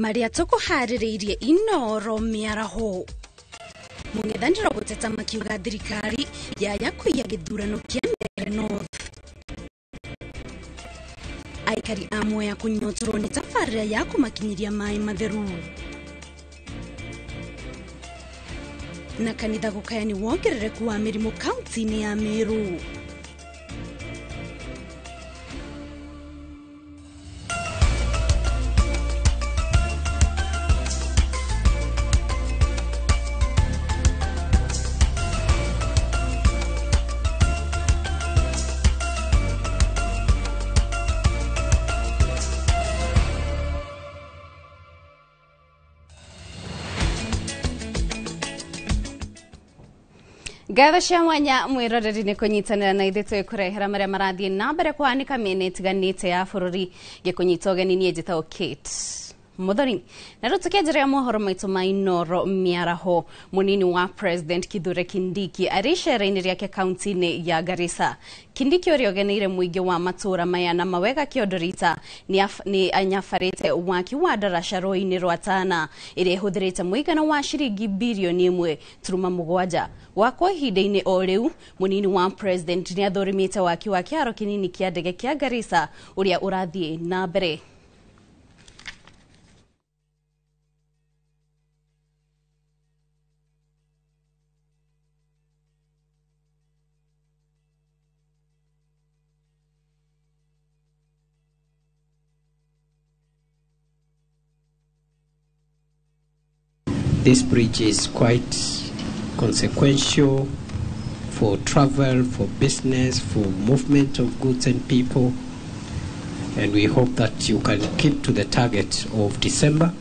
Maria tũkũharĩrĩirie Inoro mĩaraho. Mũng'ethanĩro gũteta makiuga thirikari yaya kũiya gĩthurano kĩa Mbeere North. Aikari a Mwea kũnyotorwo nĩ tabarĩra ya kũmakinyĩria maĩ matheru. Na kanitha gũkaya nĩ wongerereku wa mĩrimũ kaunti-inĩ ya Meru. Ngatho cia mwanya mwiroreri nĩ kũnyitanĩra na ithuĩ twĩkũrehera marĩa marathiĩ na mbere kũhanĩka mĩena ĩtiganĩte ya bũrũri. Ngĩkũnyita ũgeni niĩ njĩtagwo Kate Muthoni. Na rĩu tũkĩanjĩrĩria mohoro maitũ ma Inoro mĩaraho, mũnini wa President Kithure Kindiki arĩ icera-inĩ rĩake kaunti-inĩ ya Garissa. Kindiki ũrĩa ũgeneire mũingĩ wa matũũra maya na mawega Kĩondo Rita nĩ anyabarĩte waki wa ndaraca rũĩ-inĩ rwa Tana ĩrĩa ĩhũthĩrĩte mũigana wa ciringi birioni 1.7. Gwakwo ihinda-inĩ o rĩu, mũnini wa President nĩ athũrimĩte waki wa kĩharo kĩnini kĩa ndege kĩa Garissa ũrĩa ũrathiĩ na mbere. This bridge is quite consequential for travel, for business, for movement of goods and people. And we hope that you can keep to the target of December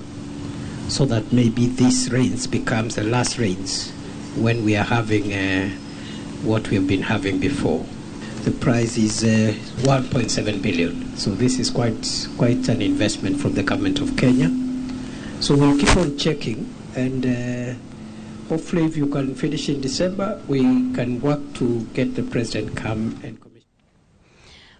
so that maybe this rains becomes the last rains when we are having what we have been having before. The price is 1.7 billion. So this is quite an investment from the government of Kenya. So we'll keep on checking, and hopefully if you can finish in December, we can work to get the president come and commission.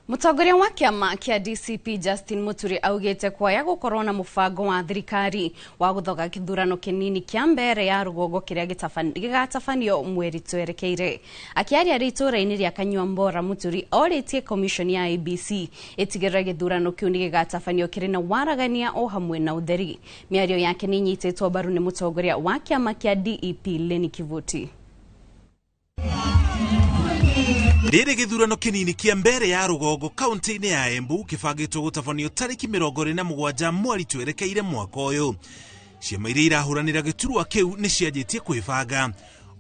Mũtongoria wa kĩama kĩa DCP Justin Muturi augĩte kwaya gũkorwo na mũbango wa thirikari wa gũthoga kĩthurano kĩnini kĩa Mbeere ya rũgongo kĩrĩa gĩgatabanio mweri twerekeire. Akĩaria arĩ itũũra-inĩ rĩa Kanyuambora, Muturi orĩtie commission ya ABC ĩtigĩrĩre gĩthurano kĩu nĩ gĩgatabanio kĩrĩ na waragania o hamwe na ũtheri. Mĩario yake nĩ ĩnyitĩtwo mbaru nĩ mũtongoria wa kĩama kĩa DEP Lenny Kivuti. Rĩrĩ gĩthurano kĩnini kĩa Mbeere ya rũgongo kaunti-inĩ ya Embu kĩbangĩtwo gũtabanio tarĩki 27 mweri twerekeire mwaka ũyũ. Ciama iria irahũranĩra gĩturwa kĩu nĩ cianjĩtie kwĩbanga.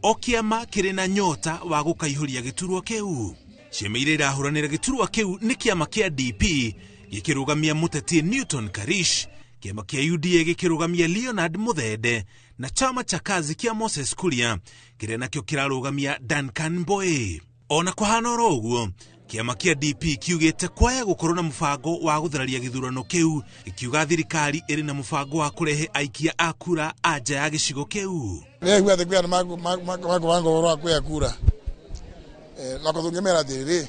O kĩama kĩrĩ na nyota wa gũkaihũria gĩturwa kĩu. Ciama iria irahũranĩra gĩturwa kĩu nĩ kĩama kĩa DP gĩkĩrũgamia mũteti Newton Karish, kĩama kĩa UDA gĩkĩrũgamia Leonard Muthende na chama cha kazi kĩa Moses Kuria kĩrĩa nakĩo kĩrarũgamia Duncan Mboe. Ona kũhana oro ũguo, kĩama kĩa DP kiugĩte kwaya gũkorwo na mũbango wa gũthararia gĩthurano kĩu, gĩkiuga thirikari ĩrĩ na mũbango wa kũrehe aikia a kura a nja ya gĩcigo kĩu. Nĩaigua atĩ kwĩ andũ makũbanga ũhoro wa kuoya kura. Na tũngĩmera atĩrĩrĩ,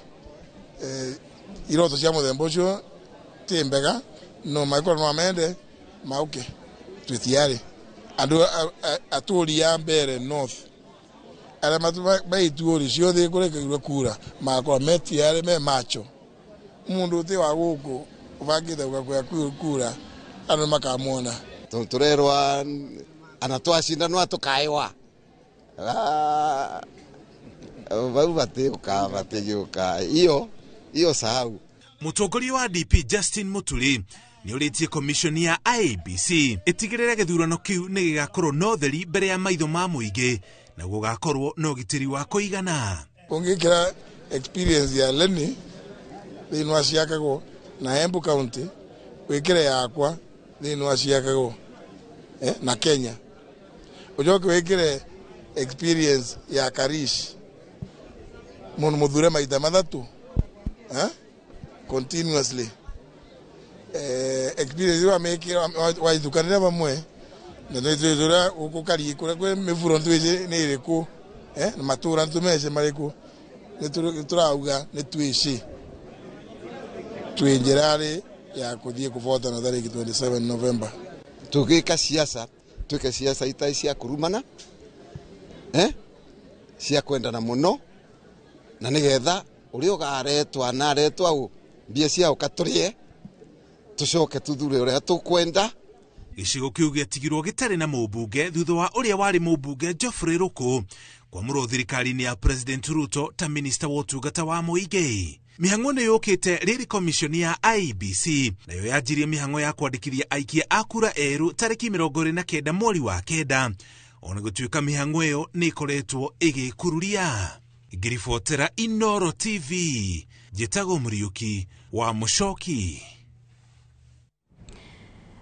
iroto cia mũthemba ũcio ti mbega, no mangĩkorwo no mende mauke twĩ tayari. Andũ atũũri a Mbeere North arĩa maitũũri ciothe kũrekagĩrwo kura magakorwo me tayari me macho. Mũndũ ũtĩ wa gũkũ ũbangĩte gũka kuoya kura andũ makamwona. Tũrerwa ana twashindanwa tũkaĩwa. Vau batĩũka batĩgĩũka iyo sahau. Mũtongoria wa DP Justin Muturi nĩ ũrĩtie commission ya IEBC ĩtigĩrĩre gĩthurano kĩu nĩ gĩgakorwo na ũtheri mbere ya maitho ma mũingĩ na gũgakorwo na ũgitĩri wa kũigana. Ũngĩkĩra experience ya Lenny thĩinĩ wa Ciakago na Embu County, wĩkĩre yakwa thĩinĩ wa Ciakago na Kenya, ũcoke wĩkĩre experience ya Karish mũndũ mũthure maita mathatũ continuously, experience wa mekĩra waithukanĩra vamwe na twĩtũra gũkũ Karie kũrĩa kwĩ mĩburo nĩtwĩci nĩ ĩrĩkũ, na matũra nĩtũmece marĩkũ, nĩtũrauga nĩtwĩci twĩ njĩra-rĩ ya kũthiĩ kũvotana tarĩki 27 November. Tugika siasa twike siasa itai cia kurumana cia kwendana muno na nigetha uria ugaretwa na aretwa u mbia cia ukaturie tucoke tuthure uria tukwenda. Gĩcigo kĩu gĩatigirwo gĩtarĩ na mũmbunge thutha wa ũrĩa warĩ mũmbunge Geoffrey Ruku kwamũrwo thirikari-inĩ ya President Ruto ta minista wa ũtungata wa mũingĩ. Mĩhang'o nĩ yũkĩte rĩrĩ komishoni ya IEBC nayo yanjirie mĩhang'o ya kwandĩkithia aikia a kura erũ tarĩki 29 mweri wa 9 ona gũtuĩka mĩhang'o ĩyo nĩ ĩkoretwo ĩgĩkururia. Ngĩribotera Inooro TV, njĩtagwo Mũriũki wa Mũcoki.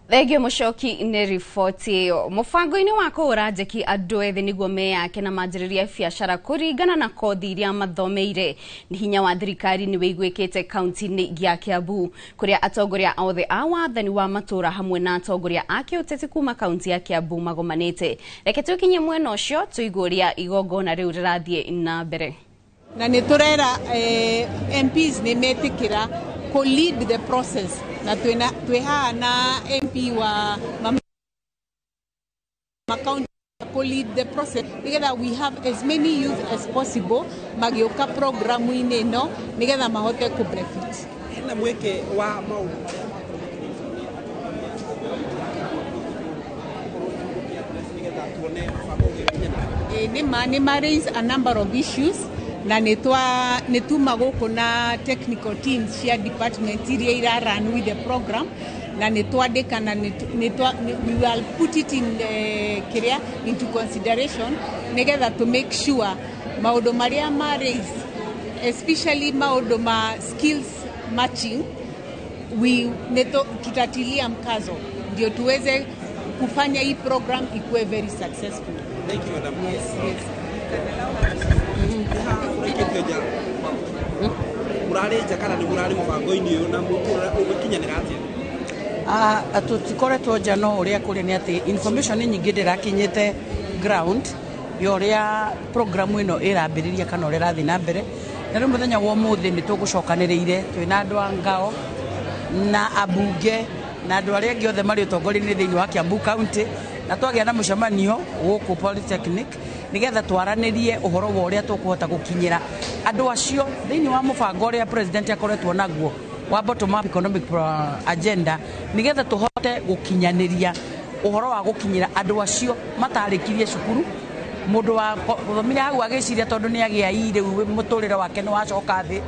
Thengio Mũcoki nĩ riboti ĩyo. Mũbango-inĩ wa kũhũra njeki andũ ethĩ nĩguo meyake na manjĩrĩrie biacara kũringana na kothi iria mathomeire. Nĩ hinya wa thirikari nĩ wĩiguĩkĩte kaunti-inĩ ya Kiambu kũrĩa atongoria othe a wathani wa matũũra hamwe na atongoria a kĩũteti kuma kaunti ya Kiambu magomanĩte. Reke tũkinye mwena ũcio tũigue ũrĩa igongona rĩu rĩrathiĩ na mbere. Na nĩ tũrera MPs nĩ metĩkĩra ko lead the process na twĩ haha na MP wa makaunti ko lead the process nigetha we have as many youth as possible magĩũka programu-inĩ ĩno nigetha mahote ku benefit. Hena mweke wa maũndũ nĩ ma raise a number of issues na nĩ tuma gũkũ na technical teams cia department iria ira run with the program na nĩ twandĩka na we will put it in kĩrĩa into consideration nĩgetha to make sure maũndũ marĩa ma raise especially maũndũ ma skills matching we tutatilia mkazo ndio tuweze kufanya hii program ikuwe very successful. Thank you, madam. Yes, yes. Murarĩ nja kana nĩ mũrarĩ mũbango-inĩ ũyũ na ũgũkinyanĩra atĩa? Tũtikoretwo nja no ũrĩa kũrĩ nĩ atĩ information nyingĩ ndĩrakinyĩte ground ya ũrĩa programu ĩno ĩrambĩrĩria kana ũrĩa ĩrathiĩ na mbere. Na rĩu mũthenya wa ũmũthĩ nĩ tũgũcokanĩrĩire twĩna andũ a ngao na ambunge na andũ arĩa angĩ othe marĩ ũtongoria-inĩ thĩinĩ wa Kiambu County na twagĩa na mũcemanio gũkũ Polytechnic nigetha twaranĩrie ũhoro wa ũrĩa tũkũhota gũkinyĩra andũ acio thĩinĩ wa mũbango ũrĩa president akoretwo naguo wa bottom up economic agenda nigetha tũhote gũkinyanĩria ũhoro wa gũkinyĩra andũ acio matarĩkirie cukuru. Mũndũ wa gũthomire hau agĩciria tondũ nĩ agĩa i rĩu mũtũrĩre wake nĩ wacoka thĩ.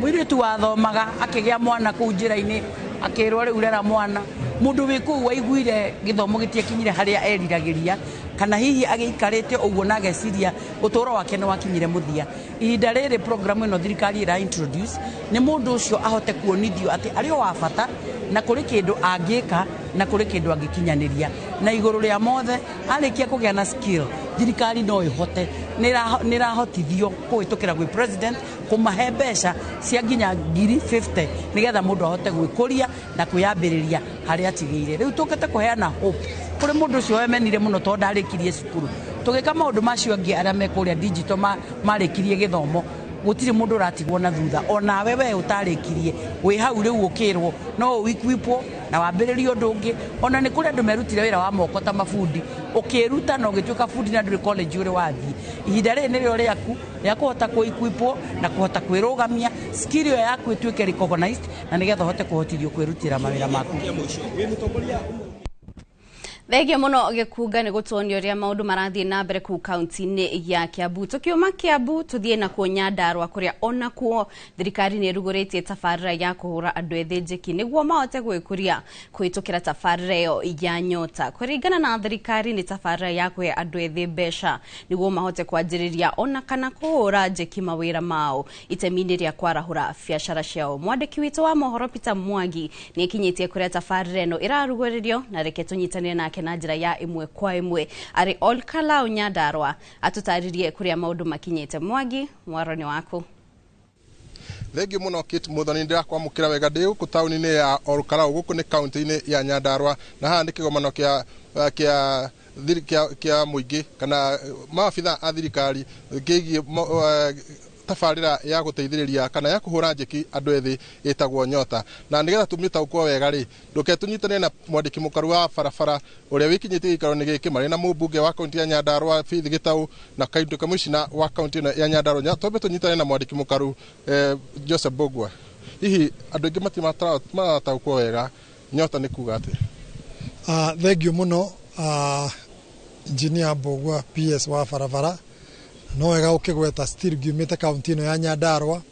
Mũirĩtu wathomaga akĩgĩa mwana kũu njĩra-inĩ akĩrwo rĩu rera mwana. Mũndũ wĩ kũu waiguire gĩthomo gĩtiakinyire harĩa eriragĩria kana hihi agĩikarĩte ũguo na ageciria ũtũũro wake nĩ wakinyire mũthia. Ihinda rĩrĩ programu ĩno thirikari ĩra introduce nĩ mũndũ ũcio ahote kuonithio atĩ arĩ o wa bata na kũrĩ kĩndũ angĩka na kũrĩ kĩndũ angĩkinyanĩria na igũrũ rĩa mothe arĩkia kũgĩa na skill thirikari no ĩhote nĩ ĩrahotithio kũhĩtũkĩra gwĩ president kũmahe mbeca cia nginya 50,000 nĩgetha mũndũ ahote gwĩkũria na kwĩyambĩrĩria harĩa atigĩire. Rĩu tũkĩte kũheana hope kũrĩ mũndũ ũcio wemenire mũno tondũ ndarĩkirie cukuru. Tũgĩka maũndũ macio angĩ arĩa me kũrĩa digital marĩkirie gĩthomo gũtirĩ mũndũ ũratigwo na thutha. Onawe we ũtarĩkirie wĩ hau rĩu ũkĩrwo no ũequipwo na wambĩrĩrie ũndũ ũngĩ. Ona nĩ kũrĩ andũ merutire wĩra wa moko ta mabundi ũkĩruta na ũgĩtuĩka bundi na ndũrĩ college ũrĩ wathiĩ. Ihinda rĩrĩ nĩrĩo rĩaku rĩa kũhota kwĩequipwo na kũhota kwĩrũgamia skill ĩyo yaku ĩtuĩke recognized na nĩgetha ũhote kũhotithio kwĩrutĩra mawĩra maku. Thengio muno Gĩkunga nĩ gũtuonia ũrĩa maũndũ marathiĩ na mbere kũu kaunti-inĩ ya Kiambu. Tũkiuma Kiambu tũthiĩ nakuo Nyandarua kũrĩa onakuo thirikari nĩ ĩrugũrĩtie tabarĩra ya kũhũra andũ ethĩ njeki nĩguo mahote gwĩkũria kũhĩtũkĩra tabarĩra ĩyo ya Nyota. Kũringana na thirikari nĩ tabarĩra ya kũhe andũ ethĩ mbeca nĩguo mahote kwanjĩrĩria ona kana kũhũra njeki mawĩra mao itemi-inĩ rĩa kwarahũra biacara ciao. Mwandĩki witũ wa mohoro Peter Mwangi nĩ akinyĩtie kũrĩa tabarĩra ĩno ĩrarugũrĩrio na reke tũnyitanĩre nake na njĩra ya ĩmwe kwa ĩmwe arĩ Olkalau Nyandarua atũtarĩrie kũrĩa maũndũ makinyĩte. Mwangi, mwaro nĩ waku. Thengiũ mũno Kate Muthoni, ndĩrakwamũkĩra wega ndĩ gũkũ taũni-inĩ ya Olkalau gũkũ nĩ kaunti-inĩ ya Nyandarua na haha nĩ kĩgomano kĩa mũingĩ kana maabitha a thirikari kĩgiĩ tabarĩra ya gũteithĩrĩria kana ya kũhũra njeki andũ ethĩ ĩtagwo Nyota. Na nĩgetha tũmĩtaũkwo wega rĩ, ndũke tũnyitane na mwandĩki mũkaru wa barabara ũrĩa wĩkinyĩtie gĩikaro-inĩ gĩkĩ marĩ na mũmbunge wa kaunti ya Nyandarua Faith Gĩtaũ na kaunti kamishna wa kaunti ĩno ya Nyandarua. Twambe tũnyitane na mwandĩki mũkaru Joseph Mbugua. Hihi andũ aingĩ matirataũkwo wega Nyota nĩ kuga atĩa? Thengiũ mũno Engineer Mbugua PS wa barabara. No wega ũkĩgweta still ngiumĩte kaunti ĩno ya Nyandarua.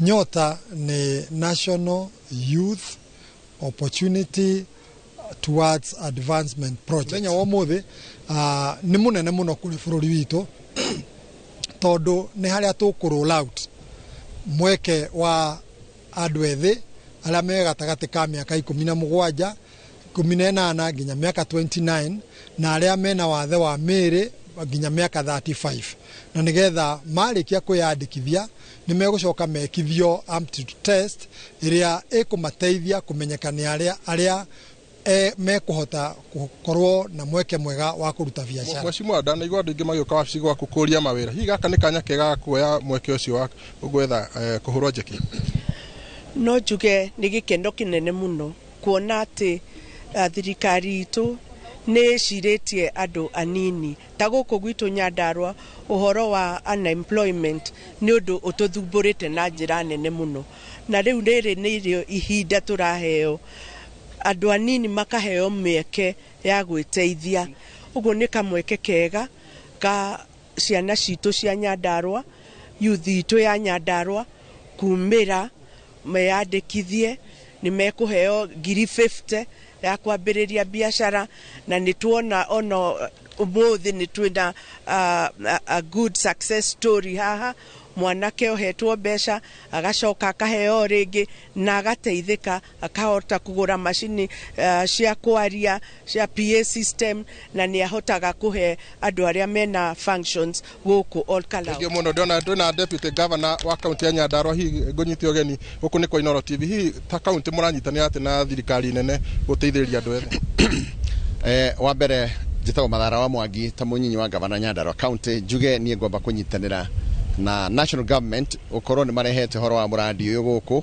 Nyota nĩ National Youth Opportunity Towards Advancement Project. Mũthenya wa ũmũthĩ nĩ mũnene mũno kũrĩ bũrũri witũ tondũ nĩ harĩa tũkũ roll out mweke wa andũ ethĩ arĩa me gatagatĩ ka mĩaka 17 18 nginya mĩaka 29 na arĩa mena wathe wa mĩĩrĩ nginya mĩaka 35, na nĩgetha marĩkia kwĩyandĩkithia nĩ megũcoka mekithio aptitude test ĩrĩa ĩkũmateithia kũmenyeka nĩ arĩa mekũhota gũkorwo na mweke mwega wa kũruta biacara. Mheshimiwa, ndanaigua andũ aingĩ magĩũka wabici gwaku kũria mawĩra, hihi gaka nĩ kanya kega ga kuoya mweke ũcio wa gwetha kũhũrwo njeki? No njuge nĩ gĩkeno kĩnene mũno kuona atĩ thirikari itũ nĩ ĩcirĩtie andũ anini ta gũkũ gwitũ Nyandarua. Ũhoro wa unemployment nĩ ũndũ ũtũthumbũrĩte na njĩra nene mũno, na rĩu rĩrĩ nĩrĩo ihinda tũraheo andũ anini makaheo mĩeke ya gwĩteithia. Ũguo nĩ kamweke kega ka ciana citũ cia Nyandarua, youth itũ ya Nyandarua kumĩra meyandĩkithie, nĩ mekũheo 50,000 ya kwambĩrĩria biacara, na nĩ tuona ona ũmũthĩ nĩ twĩna a good success story haha, mwanake ohetwo mbeca agacoka akaheo rĩngĩ na agateithĩka akahota kũgũra macini cia kwaria cia PA system, na nĩ ahotaga kũhe andũ arĩa mena functions gũkũ Olkalou. Thengiũ mũno. Ndĩrona twĩna Deputy Governor wa kaunti ya Nyandarua, hihi ngũnyite ũgeni gũkũ nĩ kwa Inooro TV. Hihi ta kaunti mũranyitanĩra atĩ na thirikari nene gũteithĩrĩria andũ ethĩ? Wa mbere njĩtagwo Mathara wa Mwangi, ta mũnyinyi wa gavana Nyandarua County, njuge niĩ ngwamba kũnyitanĩra na national government ũkorwo nĩ marehete ũhoro wa mũrandi ũyũ gũkũ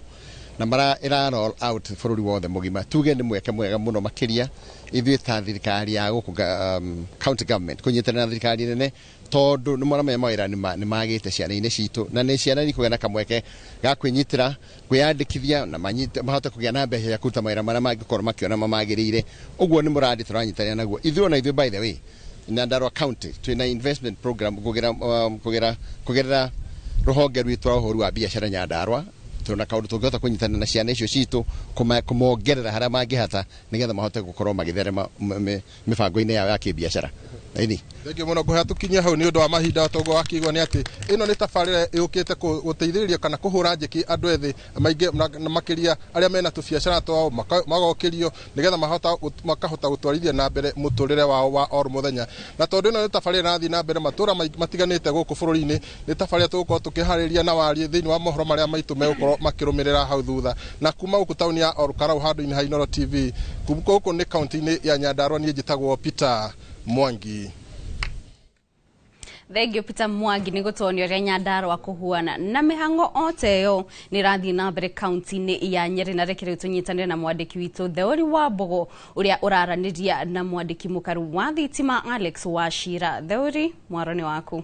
na mara ĩra roll out bũrũri wothe mũgima. Tuge nĩ mweke mwega mũno makĩria ithuĩ ta thirikari ya gũkũ county government kũnyitanĩra na thirikari nene, tondũ nĩ maramenya mawĩra nĩ magĩte ciana-inĩ citũ, na nĩ ciana ikũgĩa na kamweke ga kwĩnyitĩra kwĩyandĩkithia na mahote kũgĩa na mbeca cia kũruta mawĩra marĩa mangĩkorwo makĩona mamagĩrĩire. Ũguo nĩ mũrandi tũranyitanĩra naguo ithuĩ ona ithuĩ. By the way, Nyandarua County twĩna investment program kũgerera rũhonge rwitũ rwa ũhũri wa biacara Nyandarua. Twĩna kaũndũ tũngĩhota kũnyitanĩra na ciana icio citũ kũmongerera harĩa mangĩhata nĩgetha mahote gũkorwo magĩtherema mĩbango-inĩ yao ya kĩbiacara. Ĩni. Thengiũ mũno. Ngũhea tũkinyie hau nĩ ũndũ wa mahinda. Toguo wakĩigua nĩ atĩ ĩno nĩ tabarĩra ĩũkĩte gũteithĩrĩria kana kũhũra njeki andũ ethĩ maingĩ na makĩria arĩa mena tũbiacara twao magokĩrio nĩgetha makahota gũtwarithia na mbere mũtũrĩre wao wa oro mũthenya. Na tondũ ĩno nĩ tabarĩra ĩrathiĩ na mbere matũra matiganĩte gũkũ bũrũri-inĩ, nĩ tabarĩra tũgũkorwo tũkĩharĩria na warie thĩinĩ wa mohoro marĩa maitũ megũkorwo makĩrũmĩrĩra hau thutha. Na kuma gũkũ taũni ya Olkalou handũ-inĩ ha Inooro TV, kuma gũkũ nĩ kaunti-inĩ ya Nyandarua, niĩ njĩtagwo Peter Mwangi. Thengiũ Peter Mwangi nĩ gũtuonia ũrĩa Nyandarua kũhuana. Na mĩhang'o o ta ĩyo nĩ ĩrathiĩ na mbere kaunti-inĩ ya Nyeri, na reke rĩu tũnyitanĩre na mwandĩki witũ Theori wa Mbogo ũrĩa ũraranĩria na mwandĩki mũkaru wa thitima Alex Wachira. Theori, mwaro nĩ waku.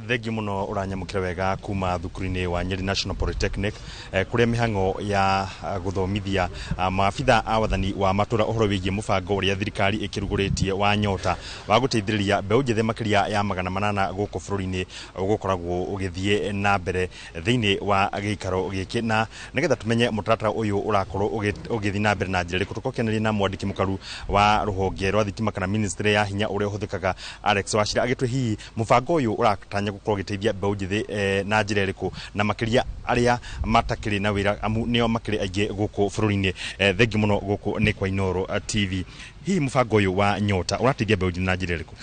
Thengiũ mũno ũranyamũkĩra wega kuma thukuru-inĩ wa Nyeri National Polytechnic, kũrĩa mĩhang'o ya gũthomithia maabitha a wathani wa matũra ũhoro wĩgiĩ mũbango ũrĩa thirikari ĩkĩrugũrĩtie wa Nyota wa gũteithĩrĩria mbeũ njĩthĩ makĩria ya 800 gũkũ bũrũri-inĩ ũgũkoragwo ũgĩthiĩ na mbere thĩinĩ wa gĩikaro gĩkĩ. Na nĩgetha tũmenye mũtaratara ũyũ ũrakorwo ũgĩthiĩ na mbere na njĩra ĩrĩkũ, tũkokeneria na mwandĩki mũkaru wa rũhonge rwa thitima kana ministry ya hinya ũrĩa ũhũthĩkaga Alex Wachira agĩtwe hihi mũbango ũyũ ũratanya gũkorwo ũgĩteithia mbeũ njĩthĩ na njĩra ĩrĩkũ, na makĩria arĩa matakĩrĩ na wĩra amu nĩo makĩrĩ aingĩ gũkũ bũrũri-inĩ. Thengiũ mũno gũkũ nĩ kwa Inooro TV. Hihi mũbango ũyũ wa Nyota ũrateithia mbeũ njĩthĩ na njĩra ĩrĩkũ?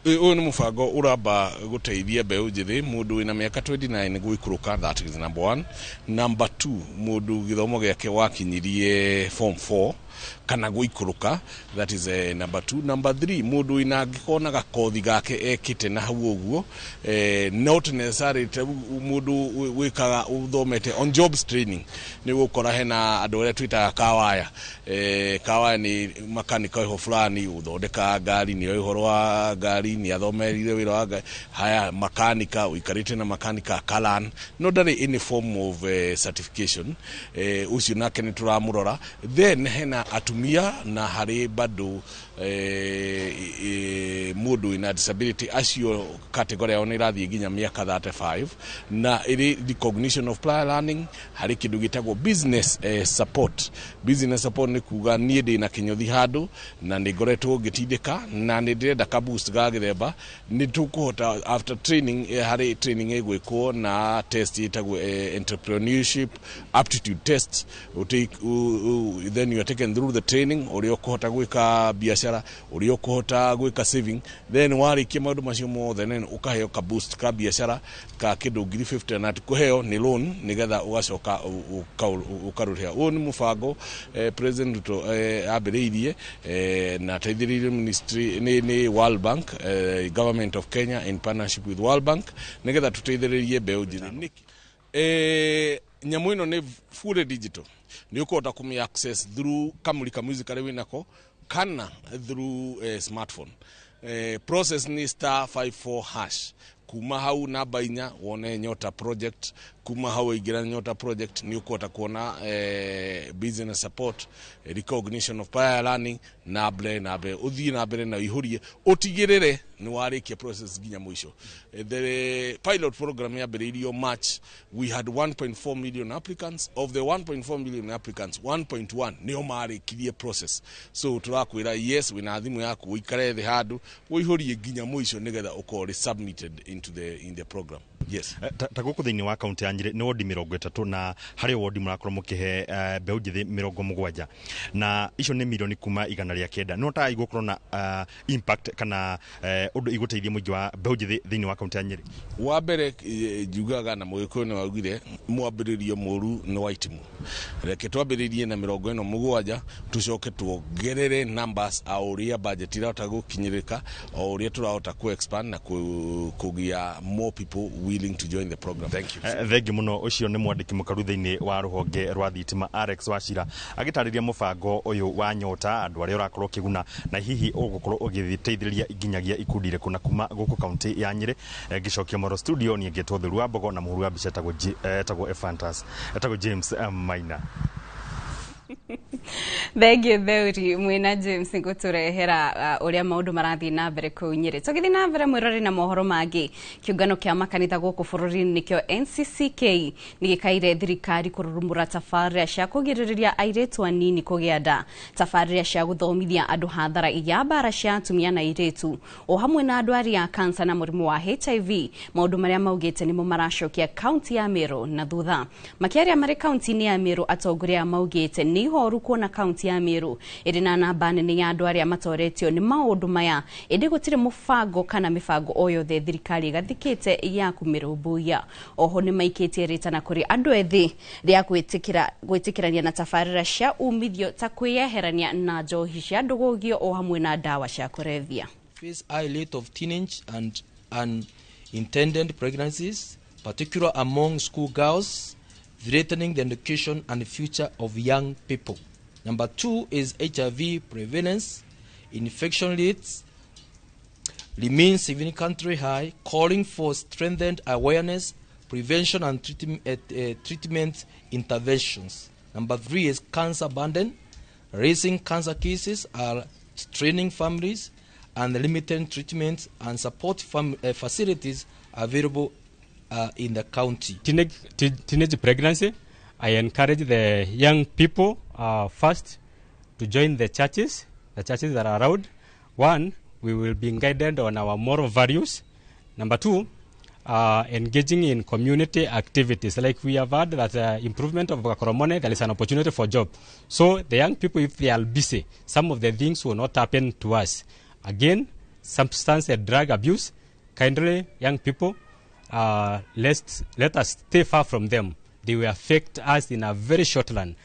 Ũyũ nĩ mũbango ũramba gũteithia mbeũ njĩthĩ, mũndũ wĩna mĩaka 29 gũikũrũka, that is number one. Number two, mũndũ gĩthomo gĩake wakinyirie form 4. kana guikũrũka. That is number 2. Number 3, mundu wina angĩkorwo na gakothi gake ekĩte na hau ũguo, not necessarily mundu wĩkaga ũthomete on jobs training. Nĩ ũgũkora hena andũ arĩa twĩtaga kawaya. Kawaya nĩ makanika ho fulani ũthondekaga ngari, nĩ ũhoro wa ngari, nĩ athomerire wĩra wa ngari. Haya, makanika ũikarĩte na makanika kalan, no ndarĩ any form of certification. Ũcio nake nĩ tũramũrora. Then hena atumia na harĩ bado mũndũ wĩna disability, acio category yao nĩ ĩrathiĩ nginya mĩaka 35, na ĩrĩ recognition of prior learning. Harĩ kĩndũ gĩtagwo business support. Business support nĩ kuga niĩ ndĩna kĩnyũthi handũ na nĩ ngoretwo ngĩtindĩka na nĩ ndĩrenda ka boost ga gĩthemba, nĩ tũkũhota after training. Harĩ training ĩgwĩkwo na test ĩtagwo entrepreneurship aptitude test. Then you are taken through the training ũrĩa ũkũhota gwĩka biacara, ũrĩa ũkũhota gwĩka saving. Then warĩkia maũndũ macio mothe, then ũkaheo ka boost ka biacara ka kĩndũ 50,000, na kũheo nĩ loan nĩgetha ũgacoka ũkarũrĩha. Ũyũ nĩ mũbango President Ruto ambĩrĩirie na ateithĩrĩirie ministry nĩ World Bank, government of Kenya in partnership with World Bank, nĩgetha tũteithĩrĩrie mbeũ njĩthĩ. Nyamũ ĩno nĩ fully digital, nĩ ũkũhota kũmĩ access through kamũrika music karĩa wĩnako kana through smartphone. Process ni star 54 hash, kuma hau namba 4 wone Nyota project. Kuma hau ingĩra Nyota project, nĩ ũkũhota kuona business support, recognition of prior learning, na mbere na mbere ũthiĩ na mbere na ũihũrie, ũtigĩrĩre nĩ warĩkia process nginya mũico. The pilot program yambĩrĩirio March. We had 1.4 million applicants. Of the 1.4 million applicants, 1.1 nĩo marĩkirie process. So tũrakwĩra, yes, wĩna thimũ yaku, ũikare thĩ handũ ũihũrie nginya mũico nĩgetha ũkorwo ũrĩ submitted into the in the program. Yes. Ta gũkũ thĩinĩ wa kaunti ya Nyĩrĩ nĩ wodi 30, na harĩ wodi mũrakorwo mũkĩhe mbeũ njĩthĩ 70, na icio nĩ milioni kuma 109. No ta igũkorwo na impact kana ũndũ igũteithia mũingĩ wa mbeũ njĩthĩ thĩinĩ wa kaunti ya Nyĩrĩ? Wa mbere, njugaga na mũgĩkũyũ nĩ waugire mwambĩrĩrio mũru nĩ wa itimũ. Reke twambĩrĩrie na 70, tũcoke tuongerere numbers o ũrĩa budget irahota gũkinyĩrĩka, o ũrĩa tũrahota ku expand na kũgĩa more people willing to join the program. Thank you. Thengi mũno. Ũcio nĩ mwandĩki mũkaru thĩinĩ wa rũhonge rwa thitima Alex Wachira agĩtarĩria mũbango ũyũ wa Nyota, andũ arĩa ũrakorwo ũkĩguna na hihi ũgũkorwo ũgĩteithĩrĩria nginyagia ikundi irĩkũ. Na kuma gũkũ kaunti ya Nyĩrĩ, ngĩcokia moro studio, niĩ ngĩtwo Theru wa Mbogo, na mũhũri wa mbica etagwo Ephantus, etagwo James Maina. Thengiũ Theuri mwĩna James gũtũrehera ũrĩa maũndũ marathiĩ na mbere kũu Nyĩrĩ. Tũgĩthiĩ na mbere mwĩrore na mohoro mangĩ, kĩũngano kĩa makanitha gũkũ bũrũri-inĩ nĩkĩo NCCK nĩ gĩkaire thirikari kũrurumũra tabarĩra cia kũgirĩrĩria airĩtu anini kũgĩa nda, tabarĩra cia gũthomithia andũ hathara ya mbara cia atumia na airĩtu, o hamwe na andũ arĩa a kansa na mũrimũ wa HIV, maũndũ marĩa maugĩte nĩmo maracokia kaunti ya Meru na thutha. Makĩaria marĩ kaunti-inĩ ya Meru, atongoria maugĩte nĩ ihoru kuona kaunti ya Meru ĩrĩ na namba nene ya andũ arĩa matoretio nĩ maũndũ maya, ĩndĩ gũtirĩ mũbango kana mĩbango o yothe thirikari ĩgathĩkĩte ya kũmĩrũmbũiya. Oho nĩ maikĩtie rĩtana kũrĩ andũ ethĩ rĩa gwĩtĩkĩrania na tabarĩra cia umithio ta kwĩyeherania na njohi cia ndũgũgio o hamwe na ndawa cia kũrebia. Face high rate of teenage and unintended pregnancies, particularly among school girls, threatening the education and future of young people. Number 2 is HIV prevalence. Infection rates remain significantly high, calling for strengthened awareness, prevention and treatment interventions. Number 3 is cancer burden. Raising cancer cases are straining families and limited treatment and support facilities available in the county. Teenage pregnancy, I encourage the young people first to join the churches that are around. One, we will be guided on our moral values. Number 2, engaging in community activities. Like we have heard that improvement of Gakoromone, there is an opportunity for job. So the young people, if they are busy, some of the things will not happen to us. Again, substance and drug abuse, kindly young people, let us stay far from them. They will affect us in a very short run.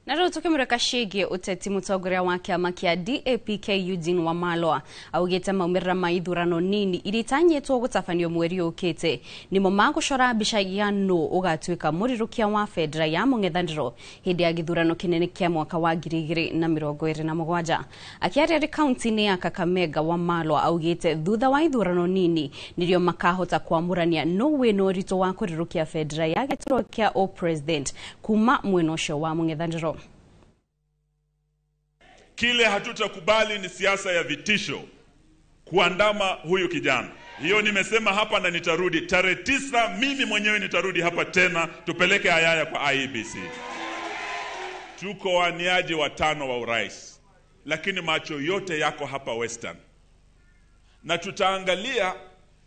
Na rĩu tũkĩmũrĩka ciĩgiĩ ũteti, mũtongoria wa kĩama kĩa DAPK Eugene Wamalwa augĩte maumĩrĩra ma ithurano nini iria itanyĩtwo gũtabanio mweri ũkĩte nĩmo magũcora mbica ya nũ ũgatuĩka mũrirũkia wa bendera ya mũng'ethanĩro hĩndĩ ya gĩthurano kĩnene kĩa mwaka wa 2027. Akĩaria arĩ kaunti-inĩ ya Kakamega, Wamalwa augĩte thutha wa ithurano nini nĩrĩo makahota kwamũrania nũ wĩna ũritũ wa kũrirũkia bendera ya gĩturwa kĩa o-president kuma mwena ũcio wa mũng'ethanĩro. Kile hatutakubali ni siasa ya vitisho kuandama huyu kijana. Hiyo nimesema hapa na nitarudi tarehe 9, mimi mwenyewe nitarudi hapa tena tupeleke ayaya kwa IEBC. Tuko waniaji watano wa urais, lakini macho yote yako hapa Western. Na tutaangalia,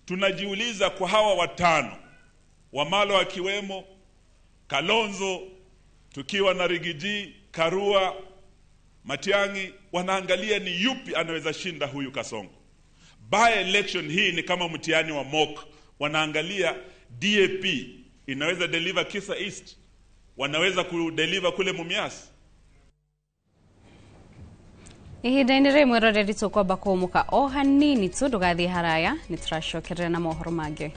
tunajiuliza kwa hawa watano, Wamalwa akiwemo, Kalonzo, tukiwa na Rigiji, Karua, Matiang'i, wanaangalia ni yupi anaweza shinda huyu Kasongo. By election hii ni kama mtihani wa mock. Wanaangalia DAP inaweza deliver Kisa East, wanaweza kudeliver kule Mumias. Ihinda-inĩ rĩmwe roreri tũkwamba kũũmũka o hanini tu, ndũgathiĩ haraya, nĩ tũracokerera na mohoro mangĩ.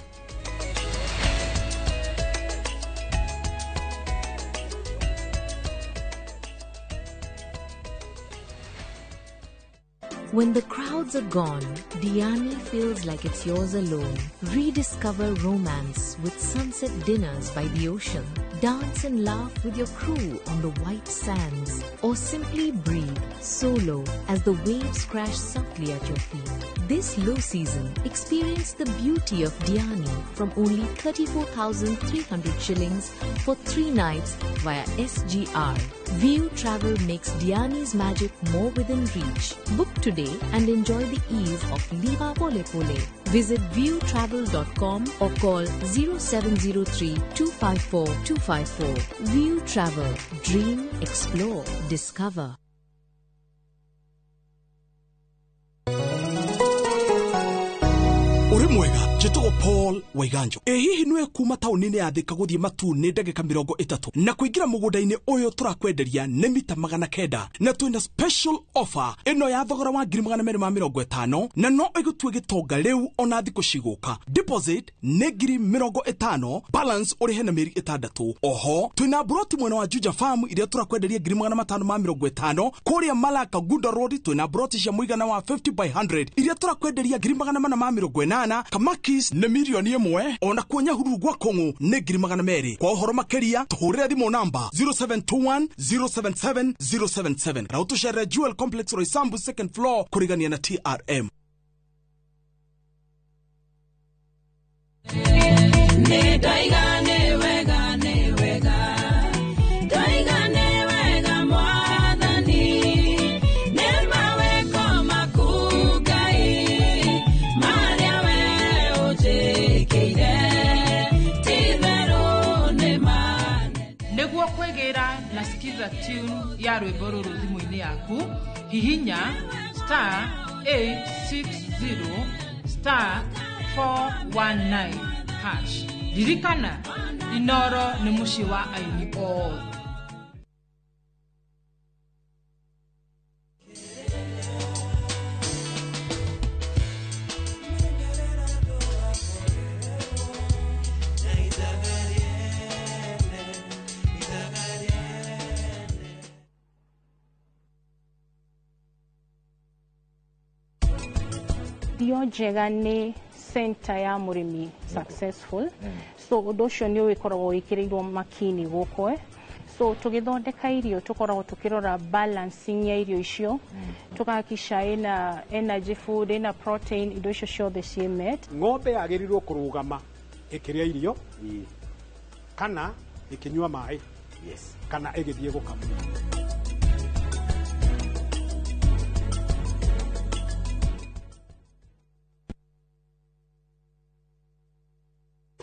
When the crowds are gone, Diani feels like it's yours alone. Rediscover romance with sunset dinners by the ocean. Dance and laugh with your crew on the white sands. Or simply breathe solo as the waves crash softly at your feet. This low season, experience the beauty of Diani from only 34,300 shillings for 3 nights via SGR. View Travel makes Diani's magic more within reach. Book today and enjoy the ease of Liva Pole Pole. Visit viewtravel.com or call 0703 254 254. View Travel. Dream, explore, discover. Mwega njĩtagwo Paul Waiganjo. Ĩ hihi nĩwe kuma taũni-inĩ ya Thika gũthiĩ Matuu nĩ ndagĩka 30 na kũingĩra mũgũnda-inĩ ũyũ tũrakwenderia nĩ mita 900 na twĩna special offer ĩno ya thogora wa 250,000 na no ĩgũtue gĩtonga rĩu ona thikũ cigũka. Deposit nĩ 50,000, balance ũrĩhe na mĩeri 6. Oho twĩna broti mwena wa Juja Farm iria tũrakwenderia 550,000. Kũrĩa Malaka Gunda Road twĩna broti cia mũigana wa 50 by 100 iria tũrakwenderia 480,000. Kamakis nĩ 1,000,000, ona kuo Nyahururu gwa Kong'u nĩ 200,000. Kwa ũhoro makĩria tũhũrĩre thimũ namba 0721 077 077 na ũtũcerere Jewel Complex Roysambu second floor kũrigania na TRM. Na skiza tune ya rwĩmbo rũrũ thimũ-inĩ yaku, hihinya star 860 star 419 hash. Ririkana, Inoro nĩ mũciĩ wa aini othe. Irio njega nĩ center ya mũrĩmi successful. So ũndũ ũcio nĩ ũgĩkoragwo wĩkĩrĩirwo makini gũkũ. So tũgĩthondeka irio tũkoragwo tũkĩrora balancing ya irio icio, tũkahakikisha ĩna energy food, ĩna protein, indo icio ciothe ciĩ met. Ng'ombe yagĩrĩirwo kũrũgama ĩkĩrĩa irio kana ĩkĩnyua maĩ kana ĩgĩthiĩ gũkamwo.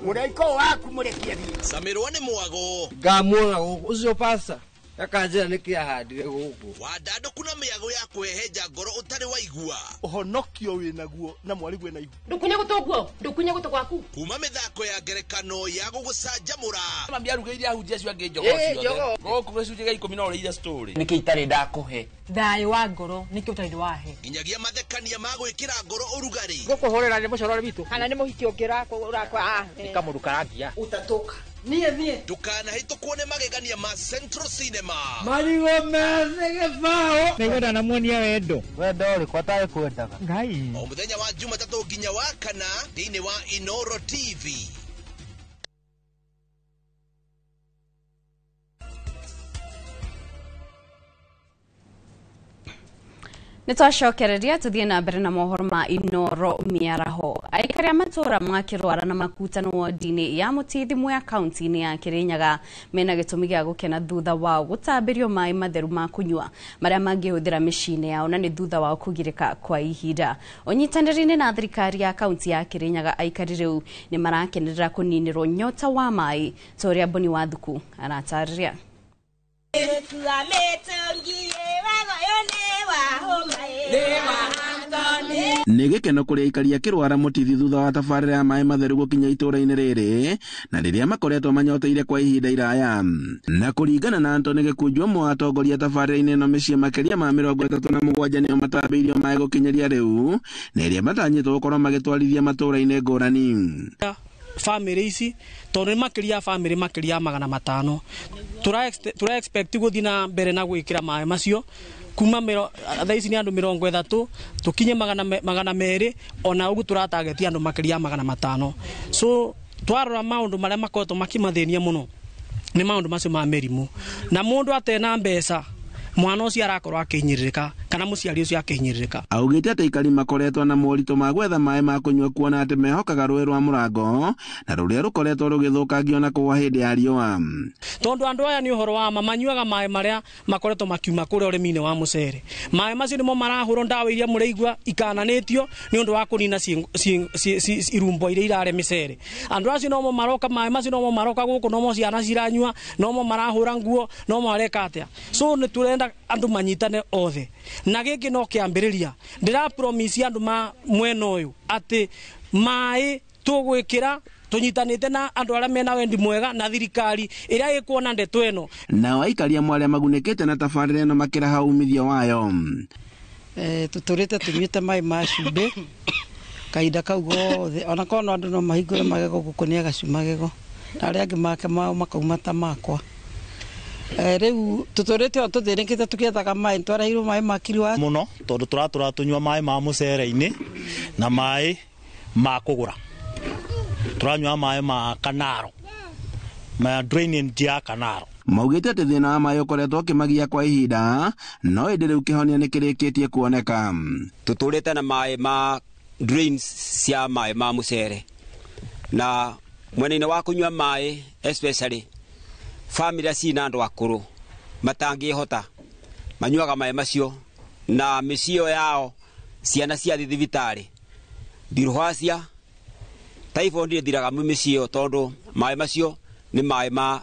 Mũraiko waku mũrekie thiĩ. Camirwo nĩ mwago. Ngamuoga gũkũ ũcio pasta. Akanjĩra nĩkĩ ahandire gũkũ. Wandandũku na mĩago ya kũhehenja ngoro ũtarĩ waigua. Ũhonokio wĩnaguo na mwarigwe na ihu. Ndũkunye gũtũ guo, ndũkunye gũtũ gwaku. Kuma mĩthako ya ngerekano ya gũgũcanjamũra. Mami arugĩire ahunjia acio angĩ njogoo ciothe. Gũkũ gĩcunjĩ gĩa 10 no ũrĩire story. Nĩkĩ itarĩ ndakũhe? Thayũ wa ngoro nĩkĩ ũtarĩ wahe. Nginyagia mathekania ma gwĩkĩra ngoro ũrugarĩ. Gũkũhũrĩra nĩ mũcorore witũ. Kana nĩ mũhiki ũngĩ ũrakwa. Nĩ kamũndũ karangia. Utatoka. Niĩ niĩ. Ndũkanahĩtũkwo nĩ magegania ma Central Cinema. Marigũ methĩ gĩbaũ. Nĩngwenda namuonia wendo. Wendo ũrĩkũ atarĩ kwendaga? Ngai. O mũthenya wa Jumatatũ nginya wa kana thĩinĩ wa Inoro TV. Nĩtwacokereria tũthiĩ na mbere na mohoro ma Inoro mĩaraho. Aikari a matũra ma Kĩrwara na Makutano wodi-inĩ ya Mũtithi Mwea kaunti-inĩ ya Kĩrĩnyaga mena gĩtũmi gĩa gũkena thutha wao gũtambĩrio maĩ matheru ma kũnyua marĩa mangĩhũthĩra mĩciĩ-inĩ yao na nĩ thutha wao kũgirĩka kwa ihinda. Ũnyitanĩri-inĩ na thirikari ya kaunti ya Kĩrĩnyaga aikari rĩu nĩ marakenerera kũninĩrwo nyota wa maĩ ta ũrĩa Boni Wathuku aratarĩria. Nĩ gĩkeno kũrĩ aikari a Kĩrwara Mũtithi thutha wa tabarĩra ya maĩ matheru gũkinya itũũra-inĩ rĩrĩ na rĩrĩa makoretwo manyoteire kwa ihinda iraya. Na kũringana na Anthony Gĩkunju, ũmwe wa atongoria tabarĩra-inĩ ĩno, mĩciĩ makĩria ma 37 nĩo matambĩirio maĩ gũkinyĩria rĩu na ĩrĩa matanyĩtwo gũkorwo magĩtwarithia matũũra-inĩ ngũrani. Bamĩrĩ ici tondũ nĩ makĩria bamĩrĩ makĩria 500 tũra expect gũthiĩ na mbere na gwĩkĩra maĩ macio kuma thaa ici nĩ andũ 30 tũkinye 200 ona ũguo tũratageti andũ makĩria 500. So twarora maũndũ marĩa makoretwo makĩmathĩnia mũno nĩ maũndũ macio ma mĩrimũ, na mũndũ atena mbeca mwana ũcio arakorwo akĩhinyĩrĩrĩka kana mũciari ũcio akĩhinyĩrĩrĩka. Augĩte atĩ aikari makoretwo na moritũ ma gwetha maĩ ma kũnyua kuona atĩ mehokaga rũĩ rwa Mũrango na rũrĩa rũkoretwo rũgĩthũkangio na kũgwa hĩndĩ ya riũa. Tondũ andũ aya nĩ ũhoro wa ma manyuaga maĩ marĩa makoretwo makiuma kũrĩa ũrĩmi-inĩ wa mũcere. Maĩ macio nĩmo marahũrwo ndawa iria mũraigua ikananĩtio nĩ ũndũ wa kũnina irumbo iria irarĩa mĩcere. Andũ acio nomo maroka, maĩ macio nomo maroka gũkũ, nomo ciana ciranyua, nomo marahũra nguo, nomo mareka atĩa. So nĩ tũrenda andũ manyitane othe, na gĩkĩ no kĩambĩrĩria. Ndĩra promise andũ ma mwena ũyũ atĩ maĩ tũgwĩkĩra tũnyitanĩte na andũ arĩa mena wendi mwega na thirikari ĩrĩa ĩkuona ndeto ĩno. Nao aikari amwe arĩa magunĩkĩte na tabarĩra ĩno makĩraha umithio wayo. Tũtũrĩte tũnyuĩte maĩ ma cumbĩ kahinda kau gothe, ona korwo andũ no mahingũre magego gũkũ nĩ agacu magego na arĩa angĩ make mao makauma ta makwa. Rĩu tũtũrĩte o tũthĩnĩkĩte tũkĩethaga maĩ, twareheirwo maĩ ma Kiriwa mũno tondũ tũratũra tũnyua maĩ ma mũcere-inĩ na maĩ ma kũgũra. Tũranyua maĩ ma Kanaro, ma drainage ya Kanaro. Maugĩte atĩ thĩna wa maĩ ũkoretwo ũkĩmagia kwa ihinda no ĩndĩ rĩu kĩhonia nĩ kĩrĩkĩtie kuoneka. Tũtũrĩte na maĩ ma drains cia maĩ ma mũcere na mwena-inĩ wa kũnyua maĩ especially famĩlĩ cina andũ akũrũ matangĩhota manyuaga maĩ macio na mĩciĩ yao ciana ciathiĩ thibitarĩ bilharzia typhoid ĩthiraga mĩciĩ ĩyo tondũ maĩ macio nĩ maĩ ma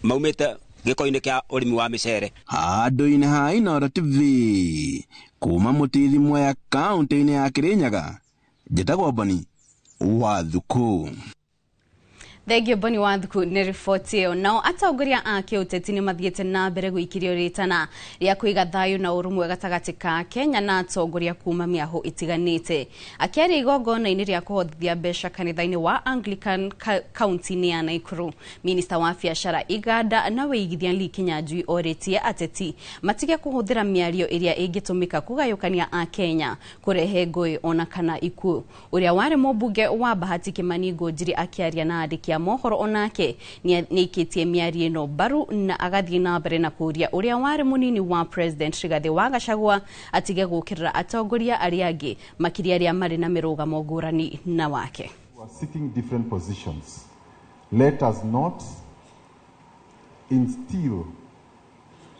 maumĩte gĩko-inĩ kĩa ũrĩmi wa mĩcere. Handũ-inĩ ha Inooro TV kuma Mũtithi Mwea kaunti-inĩ ya Kĩrĩnyaga, njĩtagwo Boni Wathuku. Thengio Boni Wathuku nĩ riboti ĩyo. Nao atongoria a kĩũteti nĩ mathiĩte na mbere gũikĩrio rĩtana rĩa kũiga thayũ na ũrũmwe gatagatĩ ka Kenya na atongoria kuma mĩahũ ĩtiganĩte. Akĩaria igongona-inĩ rĩa kũhothithia mbeca kanitha-inĩ wa Anglican kaunti-inĩ ya Nakuru, minista wa biacara iganda na wĩigithia Lee Kinyanjui orĩtie ateti matige kũhũthĩra mĩario ĩrĩa ĩngĩtũmĩka kũgayũkania a Kenya, kũrehe ngũĩ ona kana ikuũ. Ũrĩa warĩ mũmbunge wa Bahati Kimani Ngũnjiri akĩaria na andĩki mohoro onake nĩaikĩtie mĩario ĩno mbaru na agathiĩ na mbere na kũũria ũrĩa warĩ mũnini wa President Rigathĩ wa Gachagua atige gũũkĩrĩra atongoria arĩa angĩ makĩria arĩa marĩ na mĩrũgamo ngũrani na wake. We are seeking different positions. Let us not instill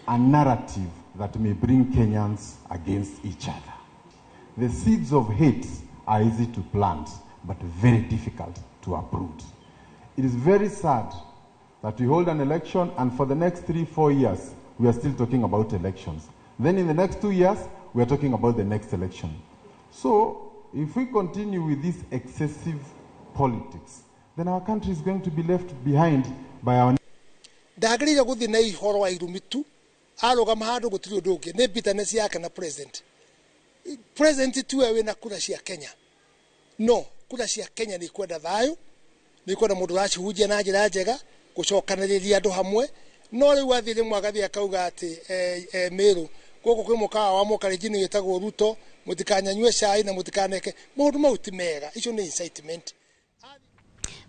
a narrative that may bring Kenyans against each other. The seeds of hate are easy to plant, but very difficult to uproot. It is very sad that we hold an election and for the next 3-4 years, we are still talking about elections. Then in the next 2 years, we are talking about the next election. So if we continue with this excessive politics, then our country is going to be left behind by our Ndagĩrĩire gũthiĩ na ihoro wa irumi tu arũgama handũ gũtirĩ ũndũ ũngĩ nĩ bitterness yake na president. President tiwe wĩna kura cia Kenya, no kura cia Kenya nĩ kwenda thayũ, nĩ kwenda mũndũ ũracihunjia na njĩra njega, gũcokanĩrĩria andũ hamwe. No rĩu athiĩ rĩmwe agathiĩ akauga atĩ Meru gũkũ kwĩ mũkawa wa mũkarenjini wĩtagwo Ruto, mũtikanyanyue cai na mũtikaneke maũndũ mau ti mega, icio nĩ incitement.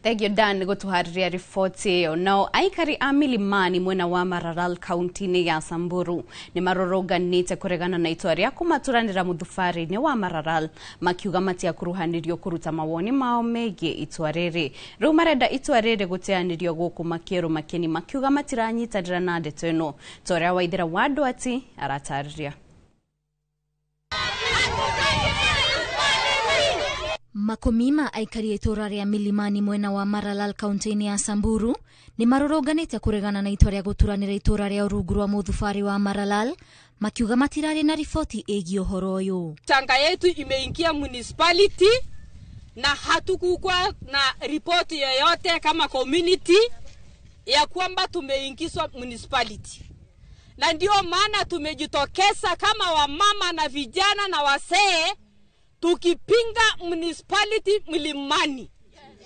Thank you Dan gutuhariria riboti ĩyo. Nao aikari a Milimani mwena wa Maralal kaunti-inĩ ya Samburu nĩ marũrũnganĩte kũregana na itua rĩa kũmaturanĩra mũthubarĩ-inĩ wa Maralal, makiuga matiakuruhanirio kũruta mawoni mao megiĩ itua rĩrĩ. Rĩu marenda itua rĩrĩ gũteanĩrio gũkũ makĩerũ makeni, makiuga matiranyitanĩra na ndeto ĩno. Ta ũrĩa Waithera wa Ndwati aratarĩria. Makũmi ma aikari a itũra rĩa Milimani mwena wa Maralal kaunti-inĩ ya Samburu nĩ marũrũnganĩte kũregana na itua rĩa gũturanĩra itũra rĩa rungu rwa mũthubarĩ wa Maralal, makiuga matirarĩ na riboti ĩgiĩ ũhoro ũyũ. Changa yetu imeingia municipality na hatukukuwa na ripoti yoyote kama community ya kwamba tumeingizwa municipality, na ndio maana tumejitokeza kama wamama na vijana na wasee tukipinga municipality Milimani,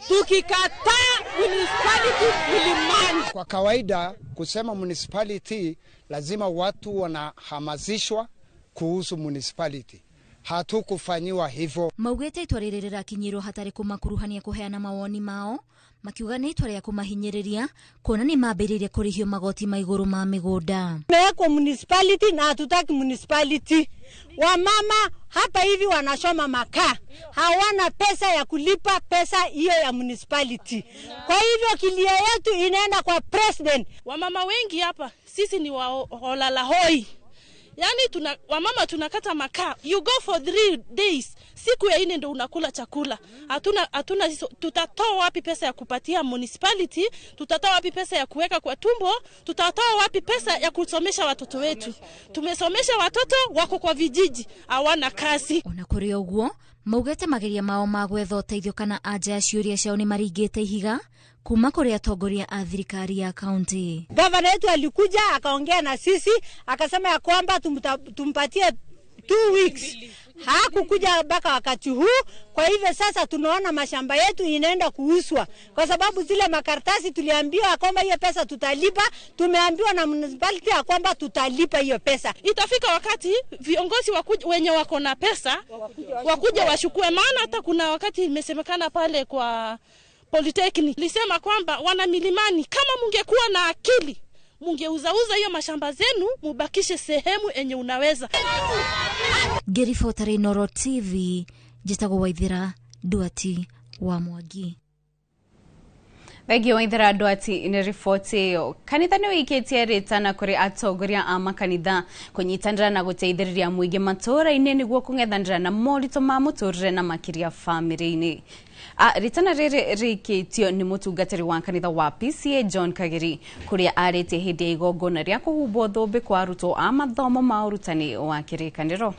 tukikataa municipality Milimani. Kwa kawaida kusema municipality lazima watu wanahamasishwa kuhusu municipality. Hatukufanyiwa hivyo. Maugĩte itua rĩrĩ rĩrakinyĩrwo hatarĩ kũmakuruhania kũheana mawoni mao, makiuga nĩ itua rĩa kũmahinyĩrĩria kuona nĩ mambĩrĩirie kũrĩhio magoti ma igũrũ ma mĩgũnda. Tumewekwa municipality na hatutaki municipality. Wamama hapa hivi wanashoma makaa, hawana pesa ya kulipa pesa hiyo ya municipality. Kwa hivyo kilio yetu inaenda kwa president. Wamama wengi hapa sisi ni waholalahoi. Yani wamama tunakata makaa. You go for 3 days. Siku ya nne ndo unakula chakula. Hatuna tutatoa wapi pesa ya kupatia municipality? Tutatoa wapi pesa ya kuweka kwa tumbo? Tutatoa wapi pesa ya kusomesha watoto wetu? Tumesomesha watoto wako kwa vijiji, hawana kazi. Ona kũrĩ ũguo, maugĩte mageria mao ma gwetha ũteithio kana anja ya ciũria ciao nĩ maringĩte ihiga kuma kũrĩ atongoria a thirikari ya kaunti. Gavana wetu alikuja akaongea na sisi akasema ya kwamba tumpatie 2 weeks. Hakukuja mpaka wakati huu. Kwa hivyo sasa tunaona mashamba yetu inaenda kuuzwa, kwa sababu zile makaratasi tuliambiwa kwamba hiyo pesa tutalipa, tumeambiwa na municipality ya kwamba tutalipa hiyo pesa. Itafika wakati viongozi wenye wako na pesa wakuja washukue, maana hata kuna wakati imesemekana pale kwa Polytechnic lisema kwamba wana Milimani, kama mungekuwa na akili mungeuzauza hiyo mashamba zenu, mubakishe sehemu enye unaweza. Ngĩribota Inooro TV, njĩtagwo Waithera Nduati wa Mwangi. Thengiũ Waithera Nduati nĩ riboti ĩyo. Kanitha nĩ wĩikĩtie rĩtana kũrĩ atongoria a makanitha kũnyitanĩra na gũteithĩrĩria mũingĩ matũũra-inĩ nĩguo kũng'ethanĩra na moritũ ma mũtũrĩre na makĩria bamĩrĩ-inĩ. Rĩtana rĩrĩ rĩikĩtio nĩ mũtungatĩri wa kanitha wa PCA John Kagiri, kũrĩa arĩtie hĩndĩ ya igongona rĩa kũhumbwo thũmbĩ kwa arutwo a mathomo ma ũrutani wa kĩrĩkanĩro.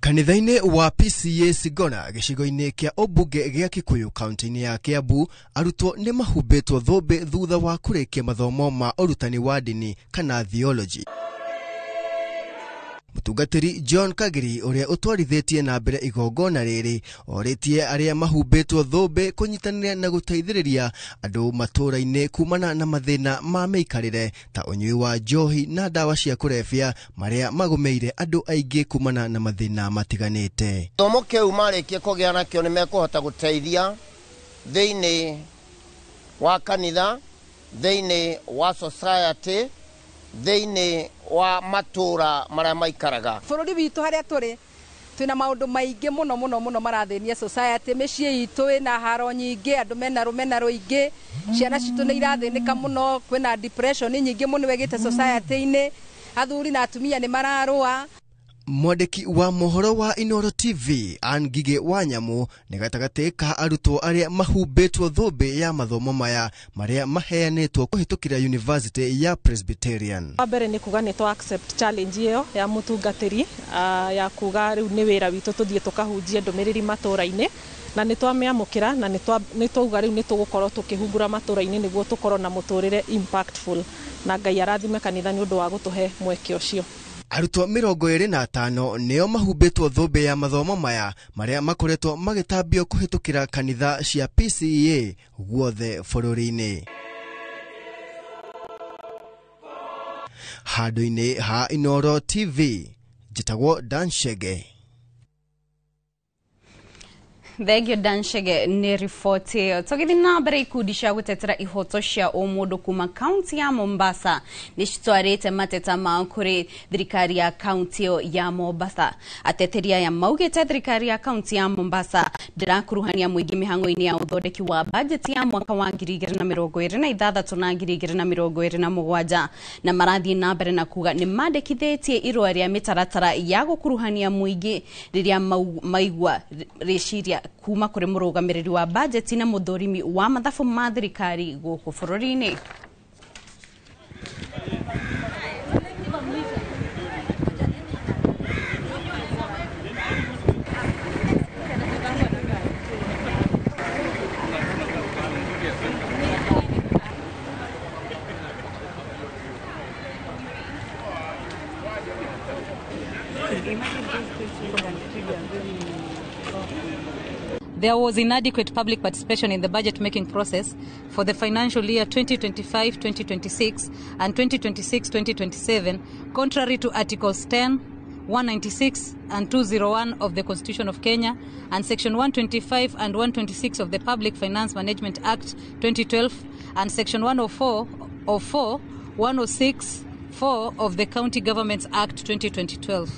Kanitha-inĩ wa PCA Sigona gĩcigo-inĩ kĩa ũmbunge gĩa Kikuyu kaunti-inĩ ya Kiambu, arutwo nĩ mahumbĩtwo thũmbĩ thutha wa kũrĩkia mathomo ma ũrutani wa ndini kana theology. Mũtungatĩri John Kagiri ũrĩa ũtwarithĩtie na mbere igongona rĩrĩ orĩtie arĩa mahumbĩtwo thũmbĩ kũnyitanĩra na gũteithĩrĩria andũ matũũra-inĩ kumana na mathĩna ma mĩikarĩre ta ũnyui wa njohi na ndawa cia kũrebia marĩa magũmĩire andũ aingĩ kumana na mathĩna matiganĩte. Gĩthomo kĩu marĩkia kũgĩa nakĩo nĩ mekũhota gũteithia thĩinĩ wa kanitha, thĩinĩ wa society, thĩinĩ wa matũra marĩa maikaraga. Bũrũri witũ harĩa tũrĩ twĩna maũndũ maingĩ mũno mũno mũno marathĩnia society, mĩciĩ itũ ĩna haro nyingĩ, andũ mena rũmena rũingĩ, ciana citũ nĩ irathĩnĩka mũno, kwĩna depression nyingĩ mũno ĩgĩte society-inĩ, athuri na atumia nĩ mararũa. Mwandĩki wa mohoro wa Inooro TV Ann Ngigĩ wa Nyamũ nĩ gatagatĩ ka arutwo arĩa mahumbĩtwo thũmbĩ ya mathomo maya marĩa maheanĩtwo kũhĩtũkĩra University ya Presbyterian. Wa mbere nĩ kuga nĩ twa accept challenge ĩyo ya mũtungatĩri, ya kuga rĩu nĩ wĩra witũ tũthiĩ tũkahunjie ndũmĩrĩri matũra-inĩ, na nĩ twamĩamũkĩra na nĩ twauga rĩu nĩ tũgũkorwo tũkĩhungura matũra-inĩ nĩguo tũkorwo na mũtũrĩre impactful, na Ngai arathime kanitha nĩ ũndũ wa gũtũhe mweke ũcio. Arutwo 25 nĩo mahumbĩtwo thũmbĩ ya mathomo maya marĩa makoretwo magĩtambio kũhĩtũkĩra kanitha cia PCEA guothe bũrũri-inĩ. Handũ-inĩ ha Inooro TV, njĩtagwo Dan Shege. Thengio Dan Shege nĩ riboti ĩyo. Tũgĩthiĩ na mbere, ikundi cia gũtetera ihoto cia ũmũndũ kuma kaunti ya Mombasa nĩ citwarĩte mateta mao kũrĩ thirikari ya kaunti ĩyo ya Mombasa. Ateteri aya maugĩte thirikari ya kaunti ya Mombasa ndĩrakuruhania mũingĩ mĩhang'o-inĩ ya ũthondeki wa bajeti ya mwaka wa 2026 na 2027, na marathiĩ na mbere na kuga nĩ mandĩkithĩtie irũa rĩa mĩtaratara ya gũkuruhania mũingĩ rĩrĩa maigua rĩciria kuma kũrĩ mũrũgamĩrĩri wa bajeti na mũthũrimi wa mathabu ma thirikari gũkũ bũrũri-inĩ. There was inadequate public participation in the budget-making process for the financial year 2025-2026 and 2026-2027, contrary to Articles 10, 196 and 201 of the Constitution of Kenya and Section 125 and 126 of the Public Finance Management Act 2012 and Section 104 of 4, 106 4 of the County Governments Act 2012.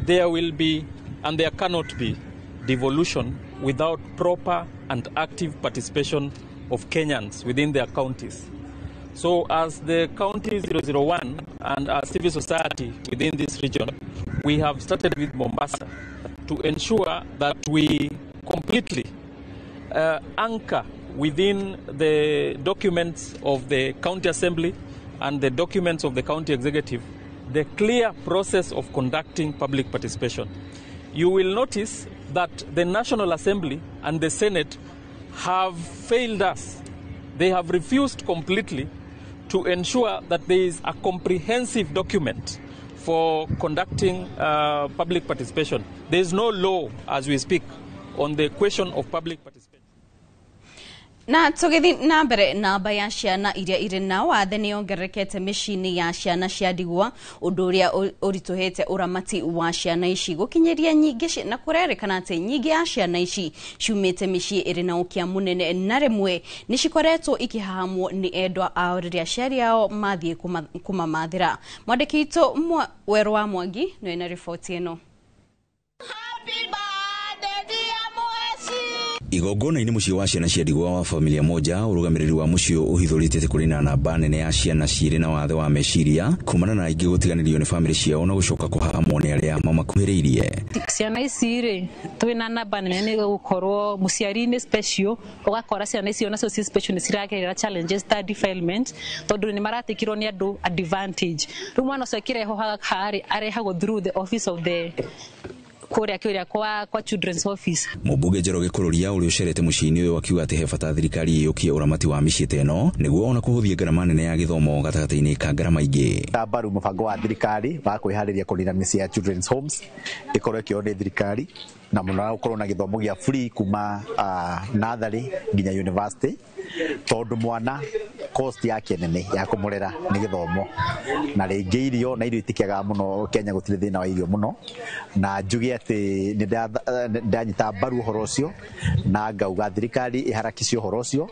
There will be and there cannot be devolution without proper and active participation of Kenyans within their counties. So as the County 001 and as civil society within this region, we have started with Mombasa to ensure that we completely anchor within the documents of the County Assembly and the documents of the County Executive the clear process of conducting public participation. You will notice that the National Assembly and the Senate have failed us. They have refused completely to ensure that there is a comprehensive document for conducting public participation. There is no law as we speak on the question of public participation. Na tugithi na mbere, namba ya ciana iria irĩ na wathe nĩ yongererekete mĩciĩ-inĩ ya ciana cia ndigwa, ũndũ ũrĩa ũritũhĩte ũramati wa ciana ici gũkinyĩria nyingĩ, na kũrerĩkana atĩ nyingĩ ya ciana ici ciumĩte mĩciĩ ĩrĩ na ũkĩa mũnene na rĩmwe nĩ cikoretwo ikĩhahamwo nĩ endwa ao rĩrĩa aciari ao mathiĩ kũmamathĩra. Mwandĩki witũ Werũ wa Mwangi nĩ na riboti ĩno. Igongona-inĩ mũciĩ wa ciana cia ndigwa wa familia moja, ũrũgamĩrĩri wa mũciĩ ũhithũrĩte atĩ kũrĩ na namba nene ya ciana cirĩ na wathe wa meciria kumana na aingĩ gũtiganĩrio nĩ bamĩrĩ ciao na gũcoka kũhahamwo nĩ arĩa mamakuhĩrĩirie. Ciana ici rĩ, twĩna namba nene nĩ gũkorwo mũciari nĩ special, ũgakora ciana icio nacio ci special nĩ ciragerera challenges ta defilement tondũ nĩ maratikirwo nĩ andũ advantage. Rĩu mwana ũcio akĩrehwo haha rĩ, arehagwo through the office of the kuria kwa children's office. Mũmbunge Njoroge Kũrũria ũrĩa ũcerete mũciĩ-inĩ ũyũ akiuga atĩ he bata thirikari ĩyũkie ũramati wa mĩciĩ ta ĩno nĩguo ona kũhũthia ngarama nene ya gĩthomo gatagatĩ-inĩ ka ngarama ingĩ. Mbaru mũbango wa thirikari wa kwĩharĩria kũnina mĩciĩ ya children's homes ĩkorwo ĩkĩoywo nĩ thirikari na mũno gũkorwo na gĩthomo gĩa free kuma natharĩ nginya university, tondũ mwana cost yake nene ya kũmũrera nĩ gĩthomo na rĩngĩ irio, na irio itikĩagaga mũno Kenya, gũtirĩ thĩna wa irio mũno, na njuge atĩ nĩ ndanyita mbaru ũhoro ũcio na ngauga thirikari ĩharakicie ũhoro ũcio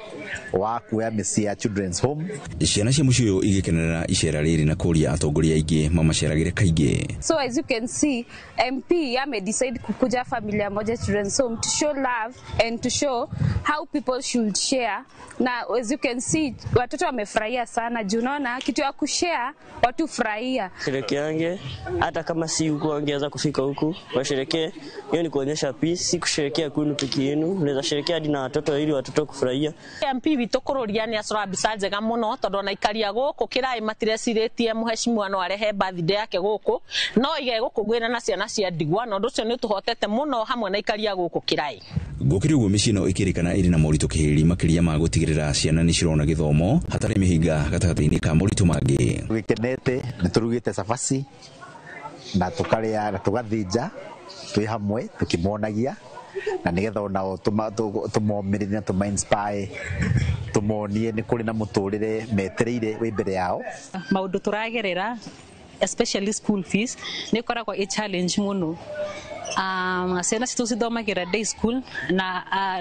wa kuoya mĩciĩ ya children's home. Ciana cia mũciĩ ũyũ igĩkenerera icera rĩrĩ na kũria atongoria aingĩ mamaceragĩre kaingĩ. So as you can see, MP ame decide kukuja familia Familia Moja Children's Home to show love and to show how people should share. Na as you can see, watoto wamefurahia sana juu unaona kitu ya kushare watu furahia. Sherekeange hata kama si huku angeweza kufika huku, washerekee. Hiyo ni kuonyesha peace, si kusherekea kwenu peke yenu. Unaweza sherekea hadi na watoto ili watoto kufurahia. MP witũ kũrũria nĩ acora mbica njega mũno tondũ ona ikaria gũkũ kĩraĩ matirecirĩtie mũheshimiwa no arehe birthday yake gũkũ no ige gũkũngũĩra na ciana cia ndigwa na ũndũ ũcio nĩ ũtũhotete mũno hamwe na ikaria gũkũ kĩraĩ. Gũkĩrĩ ũguo mĩciĩ ĩno ĩkĩrĩkana ĩrĩ na moritũ kĩhĩrĩri makĩria ma gũtigĩrĩra ciana nĩ cirona gĩthomo hatarĩ mĩhĩnga gatagatĩ-inĩ ka moritũ mangĩ. Tũgĩkenete nĩ tũrugĩte cabaci na tũkarĩa na tũgathĩnja twĩ hamwe tũkĩmonagia na nĩgetha onao tũmomĩrĩrie na tũma inspire tũmonie nĩ kũrĩ na mũtũrĩre metereire wĩ mbere yao. Maũndũ tũragerera especially school fees nĩ ĩkoragwo ĩ challenge mũno. Ciana citũ cithomagira day school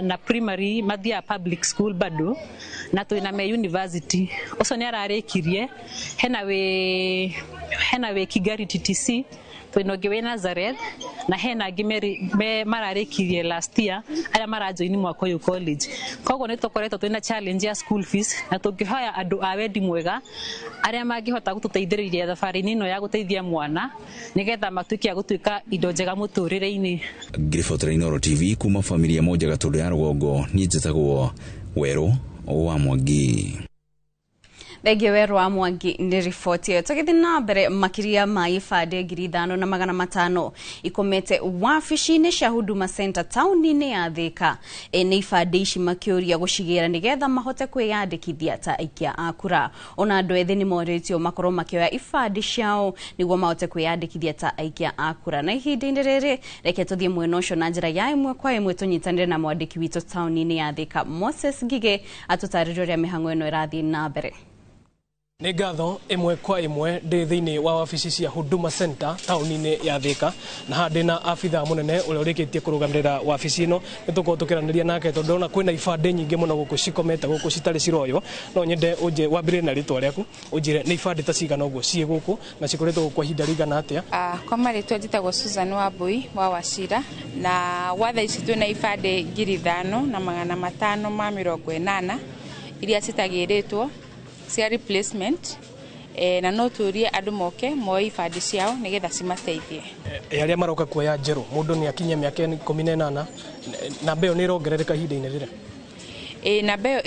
na primary mathiaga public school bado na twĩna me university ũcio nĩ ararĩkirie hena wĩ Kigali TTC twĩna ũngĩ wĩ Nazareth na hena angĩ mararĩkirie last year arĩa marajoini mwaka ũyũ college. Koguo nĩ tũkoretwo twĩna challenge ya school fees na tũngĩhoya andũ a wendi mwega arĩa mangĩhota gũtũteithĩrĩria thabarĩ-inĩ ĩno ya gũteithia mwana nĩgetha matuĩke a gũtuĩka indo njega mũtũrĩre-inĩ. Ngĩribotera Inooro TV kuma Familia Moja Gatũndũ ya Rũgongo, niĩ njĩtagwo Werũ wa Mwangi. Thengiũ Werũ wa Mwangi nĩ riboti ĩyo. Tũgĩthiĩ na mbere makĩria ma ibandĩ 5,500 ikomete wabici-inĩ cia Huduma Center taũni-inĩ ya Thika. Nĩ ibandĩ ici makĩũria gũcigĩra nĩgetha mahote kwĩyandĩkithia ta aikia a kura. Ona andũ ethĩ nĩ morĩtio makorwo makĩoya ibandĩ ciao nĩguo mahote kwĩyandĩkithia ta aikia a kura. Na ihinda-inĩ rĩrĩ reke tũthiĩ mwena ũcio na njĩra ya ĩmwe kwa ĩmwe tũnyitanĩre na mwandĩki witũ taũni-inĩ ya Thika Moses Ngige atũtarĩrie ũrĩa mĩhang'o ĩno ĩrathiĩ na mbere. Nĩ ngatho ĩmwe kwa ĩmwe ndĩ thĩinĩ wa wabici cia Huduma Center taũni-inĩ ya Thika na haha ndĩna abithaa mũnene ũrĩa ũrĩkĩtie kũrũgamĩrĩra wabici ĩno. Nĩ tũkorwo tũkĩaranĩria nake tondũ ndĩrona kwĩna ibandĩ nyingĩ mũno gũkũ cikomete gũkũ citarĩ ciroywo. No nyende wambĩrĩrie na rĩtwa rĩaku ũnjĩre nĩ ibandĩ ta cigana ũguo ciĩ gũkũ na cikoretwo gũkũ kwa ihinda rĩigana atĩa. Kwa marĩtwa njĩtagwo Susan Wambui wa Wachira na gwa thaa ici twĩna ibandĩ 5,580 iria citagĩrĩtwo cia replacement na no turie andũ moke moe ibandĩ ciao nĩgetha cimateithie. Arĩa maroka kuoya njerũ mũndũ nĩ akinyia mĩaka 18 namba ĩyo nĩ ĩrongerereka ihinda-inĩ rĩrĩ? Namba ĩyo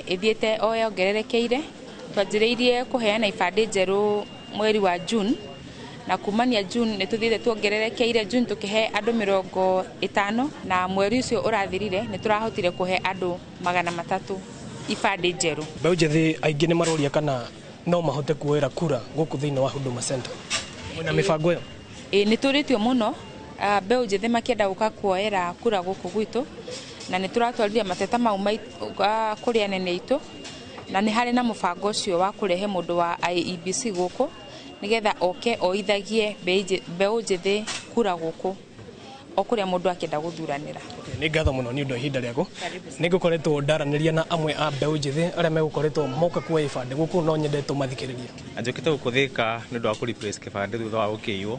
ĩthiĩte o yongererekeire. Twanjĩrĩirie kũheana ibandĩ njerũ mweri wa June na kumania June nĩ tũthiĩte tuongererekeire. June tũkĩhe andũ 50 na mweri ũcio ũrathirire nĩ tũrahotire kũhe andũ 300 ibandĩ njerũ. Mbeũ njĩthĩ aingĩ nĩ maroria kana no mahote kuoera kura gũkũ thĩinĩ wa Huduma Center. Mwĩna mĩbango ĩyo? Nĩ tũrĩtio mũno mbeũ njĩthĩ makĩenda gũka kuoera kura gũkũ gwitũ na nĩ tũratwarire mateta mau kũrĩ anene aitũ na nĩ harĩ na mũbango ũcio wa kũrehe mũndũ wa IEBC gũkũ nĩgetha oke oithagie mbeũ njĩthĩ kura gũkũ o kũrĩa mũndũ akĩenda gũthuranĩra. Nĩ ngatho mũno nĩ ũndũ wa ihinda rĩaku. Nĩ ngũkoretwo ndaranĩria na amwe a mbeũ njĩthĩ arĩa megũkoretwo moka kuoya ibandĩ gũkũ, no nyende tũmathikĩrĩrie. Njũkĩte gũkũ Thika nĩ ũndũ wa kũ replace kĩbandĩ thutha wa gũkĩiywo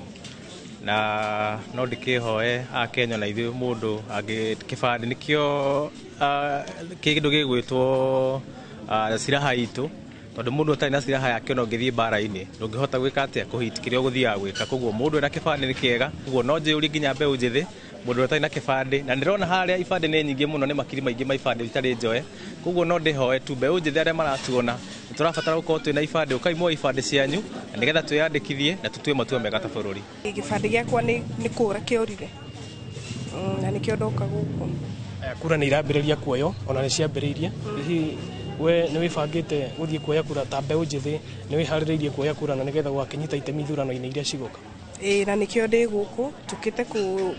na no ndĩkĩhoe Akenya na ithuĩ mũndũ kĩbandĩ nĩkĩo kĩndũ gĩgwĩtwo silaha itũ tondũ mũndũ ũtarĩ na silaha yake ona ũngĩthiĩ mbara-inĩ ndũngĩhota gwĩka atĩa kũhit kĩrĩa ũgũthiaga gwĩka. Koguo mũndũ ena kĩbandĩ nĩ kĩega. Koguo no njĩũrie nginya mbeũ njĩthĩ mũndũ ũtarĩ na kĩbandĩ na ndĩrona harĩa ibandĩ nĩ nyingĩ mũno nĩ makiri maingĩ ma ibandĩ itarĩ njoe. Koguo no ndĩhoe tu mbeũ njĩthĩ arĩa maratuona nĩ tũrabatara gũkorwo twĩna ibandĩ, ũkai muoe ibandĩ cianyu na nĩgetha twĩyandĩkithie na tũtue matua mega ta bũrũri. Gĩbandĩ gĩakwa nĩ kũra kĩorire na nĩkĩo ndoka gũkũ. Kura nĩ irambĩrĩria kuoywo ona nĩ ciambĩrĩirie. Hihi we nĩ wĩbangĩte gũthiĩ kuoya kura ta mbeũ njĩthĩ, nĩ wĩharĩrĩirie kuoya kura na nĩgetha ũgakĩnyita itemi ithurano-inĩ iria cigũka? Na nĩkĩo ndĩ gũkũ njũkĩte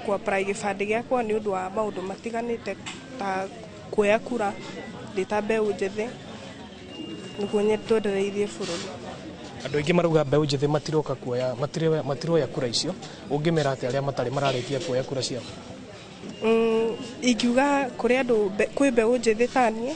kũ apply gĩbandĩ gĩakwa nĩ ũndũ wa maũndũ matiganĩte ta kuoya kura ndĩ ta mbeũ njĩthĩ nĩguo twendereithie bũrũri. Andũ aingĩ marauga mbeũ njĩthĩ matiroka kuoya matiroya kura icio, ũngĩmera atĩa arĩa matarĩ mararĩkia kuoya kura ciao? Ingiuga kũrĩ andũ kwĩ mbeũ njĩthĩ ta niĩ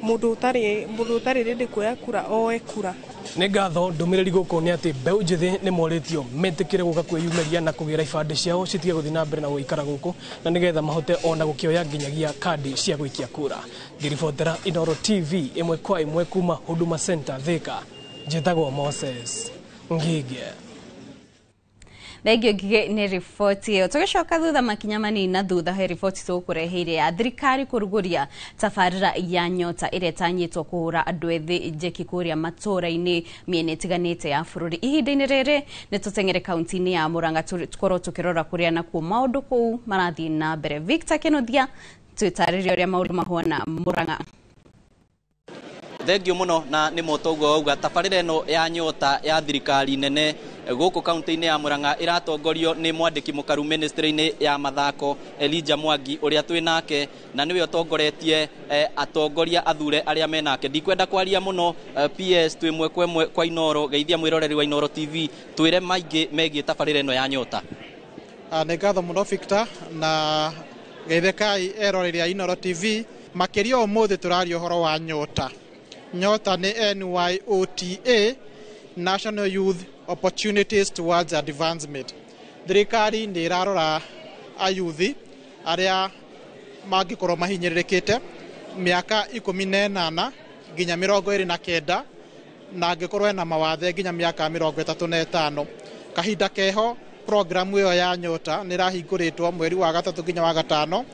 mũndũ ũtarĩ ready kuoya kura oe kura Nĩ ngatho. Ndũmĩrĩri gũkũ nĩ atĩ mbeũ njĩthĩ nĩ morĩtio metĩkĩre gũka kwĩyumĩria na kũgĩra ibandĩ ciao citige gũthiĩ na mbere na gũikara gũkũ, na nĩgetha mahote ona gũkĩoya nginyagia kandi cia gũikia kura. Ngĩribotera Inooro TV ĩmwe kwa ĩmwe kuma Huduma Center Thika, njĩtagwo Moses Ngige. Thengio Ngige nĩ riboti ĩyo. Tũgĩcoka thutha makinya manini na thutha, he riboti tũkũreheire ya thirikari kũrugũria tabarĩra ya Nyota ĩrĩa ĩtanyĩtwo kũhũra andũ ethĩ njeki kũrĩa matũũra-inĩ mĩena ĩtiganĩte ya bũrũri. Ihinda-inĩ rĩrĩ nĩ tũteng'ere kaunti-inĩ ya Murang'a, tũkorwo tũkĩrora kũrĩa nakuo maũndũ kũu marathiĩ na mbere. Victor Kĩnuthia, twĩtarĩrie ũrĩa maũndũ mahuana Murang'a. Thengio muno. Na nĩ motoguo wauga, tabarĩra ĩno ya Nyota ya thirikari nene gũkũ kaunti-inĩ ya Murang'a ĩratongorio nĩ mwandĩki mũkaru ministry-inĩ ya mathako Elijah Mwangi, ũrĩa twĩ nake na nĩwe ũtongoretie atongoria athure arĩa menake. Ndikwenda kwaria mũno. PS, twĩ ĩmwe kwa ĩmwe kwa Inooro, geithia mwĩroreri wa Inooro TV, twĩre maingĩ megiĩ tabarĩra ĩno ya Nyota. Nĩ ngatho mũno Victor, na geithĩkai eroreri a Inooro TV. Makĩria ũmũthĩ tũraria ũhoro wa Nyota. Nyota nĩ NYOTA, National Youth Opportunities Towards Advancement. Thirikari nĩ ĩrarora ayuthi arĩa mangĩkorwo mahinyĩrĩrĩkĩte mĩaka 18 nginya 29, na angĩkorwo ena mawathe nginya mĩaka 35. Kahinda keho programu ĩyo ya Nyota nĩ ĩrahingũrĩtwo mweri wa gatatũ nginya wa gatano,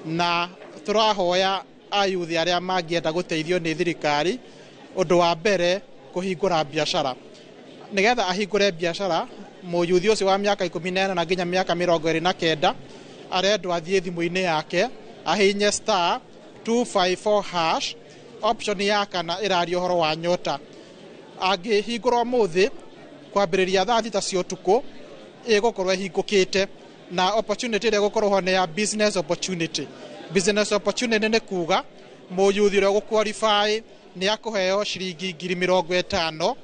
na tũrahoya ayuthi arĩa mangĩenda gũteithio nĩ thirikari, ũndũ wa mbere kũhingũra biacara. Nĩgetha ahingũre biacara, mũyuthi ũcio wa mĩaka 18 nginya mĩaka 29 arendwo athiĩ thimũ-inĩ yake ahihinye *254#, option ya kana ĩraria ũhoro wa Nyota. Angĩhingũra ũmũthĩ kwambĩrĩria thaa 6 cia ũtukũ, ĩgũkorwo ĩhingũkĩte, na opportunity ĩrĩa ĩgũkorwo ho nĩ ya business opportunity. Business opportunity nĩ kuga mũyuthi ũrĩa ũgũ-qualify nĩ akũheo ciringi 50,000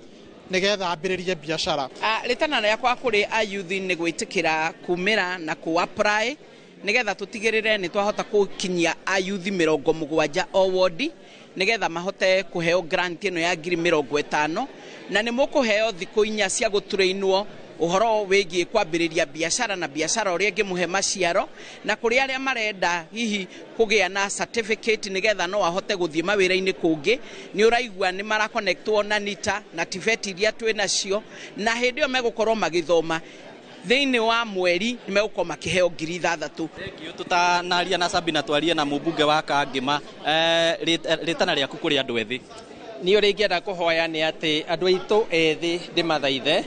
nĩgetha ambĩrĩrie biacara. Rĩtana rĩakwa kũrĩ ayuthi nĩ gwĩtĩkĩra kumĩra na kũ apply nĩgetha tũtigĩrĩre nĩ twahota gũkinyia ayuthi 70 o wodi, nĩgetha mahote kũheo grant ĩno ya 50,000, na nĩ mũkũheo thikũ 4 cia gũtũrĩinwo ũhoro wĩgiĩ kwambĩrĩria biacara na biacara ũrĩa ĩngĩmũhe maciaro, na kũrĩ arĩa marenda hihi kũgĩa na certificate nĩgetha no ahote gũthiĩ mawĩra-inĩ kũngĩ. Nĩ ũraigua nĩ marakonectwo na NITA na TVET iria twĩ nacio, na hĩndĩ ĩyo megũkorwo magĩthoma thĩinĩ wa mweri nĩ megũkorwo makĩheo 6,000. Tũtanaria na Sabina, twarie na mũmbunge wa Kangĩma. Rĩtana rĩaku kũrĩ andũ ethĩ? Niĩ ũrĩa ingĩenda kũhoya nĩ atĩ andũ aitũ ethĩ ndĩmathaithe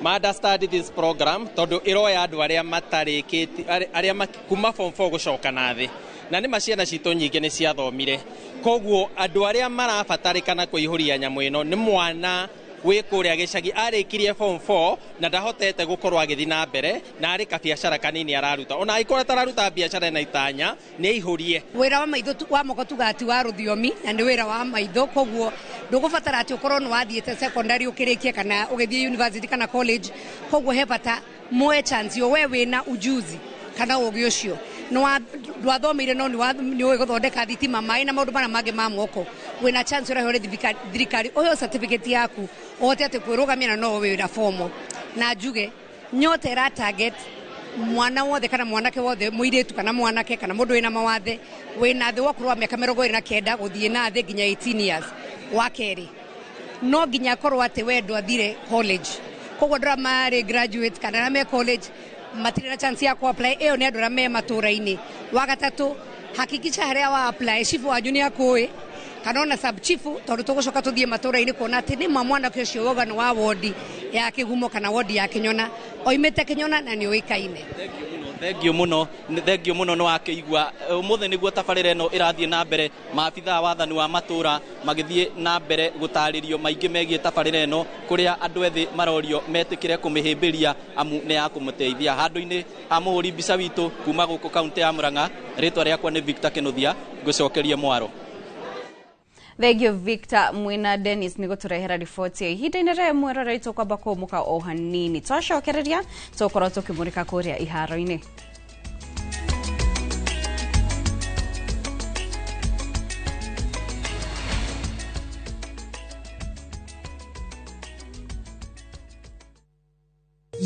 ma understand this program, tondũ ĩroya andũ arĩa matarĩkĩtie, arĩa kuma form 4 gũcoka na thĩ, na nĩ ma ciana citũ nyingĩ nĩ ciathomire. Koguo andũ arĩa marabatarĩkana kũihũria nyamũ ĩno nĩ mwana wĩ kũrĩa gĩcagi arĩkirie form 4 na ndahotete gũkorwo agĩthiĩ na mbere, na arĩ kabiacara kanini araruta, ona angĩkorwo atararuta biacara ĩna itanya, nĩ aihũrie. Wĩra wa maitho wa moko tugaga ti wa rũthiomi, na nĩ wĩra wa maitho, koguo ndũgũbatara atĩ ũkorwo nĩ wathiĩte secondary ũkĩrĩkie kana ũgĩthiĩ university kana college. Koguo he bata muoe chance yo, we wĩna ujuzi kana ũgĩ ũcio, ndwathomeire no nĩ ũĩ gũthondeka thitima, maĩ na maũndũ marĩa mangĩ ma moko, wĩna chance ũraheo nĩ thirikari ũheo certificate yaku ũhote atĩ kwĩrũgamia na no wĩra formal. Na njuge Nyota ĩra target mwana wothe kana mwanake wothe, mũirĩtu kana mwanake kana mũndũ wĩna mawathe wĩna thĩ wa ũkũrũ wa mĩaka 29 gũthiĩ na thĩ nginya 18 years. Wa kerĩ, no nginya akorwo atĩ we ndwathire college, koguo andũ arĩa marĩ graduate kana arĩa me college matirĩ na chance ya ku-apply. Ĩyo nĩ andũ arĩa me matũũra-inĩ. Wa gatatũ, hakikisha harĩa wa apply chifu wanyu nĩ akũĩ kana ona sub chief, tondũ tũgũcoka tũthiĩ matũũra-inĩ kuona atĩ nĩ ma mwanake ũcio wauga nĩ wa wodi ya Kĩgumo kana wodi ya Kĩnyona, oimĩte Kĩnyona na nĩ ũĩkaine. Thengio mũno, thengio mũno. Nĩ wakĩigua ũmũthĩ nĩguo tabarĩra ĩno ĩrathiĩ na mbere, maabithaa wathani wa matũũra magĩthiĩ na mbere gũtarĩrio maingĩ megiĩ tabarĩra ĩno, kũrĩa andũ ethĩ marorio metĩkĩre kũmĩhĩmbĩria amu nĩ ya kũmũteithia. Handũ-inĩ ha mũhũri mbica witũ kuma gũkũ kaunti ya Murang'a, rĩtwa rĩakwa nĩ Victor Kĩnuthia, ngũcokerie mwaro. Thank you Victor mwina Dennis nĩ gũtũrehera riboti ĩyo. Ihinda-inĩ rĩrĩ mweroreri tũkwamba kũmũka o hanini, twacokereria tũkorwo tũkĩmũrĩka kũrĩa iharo-inĩ.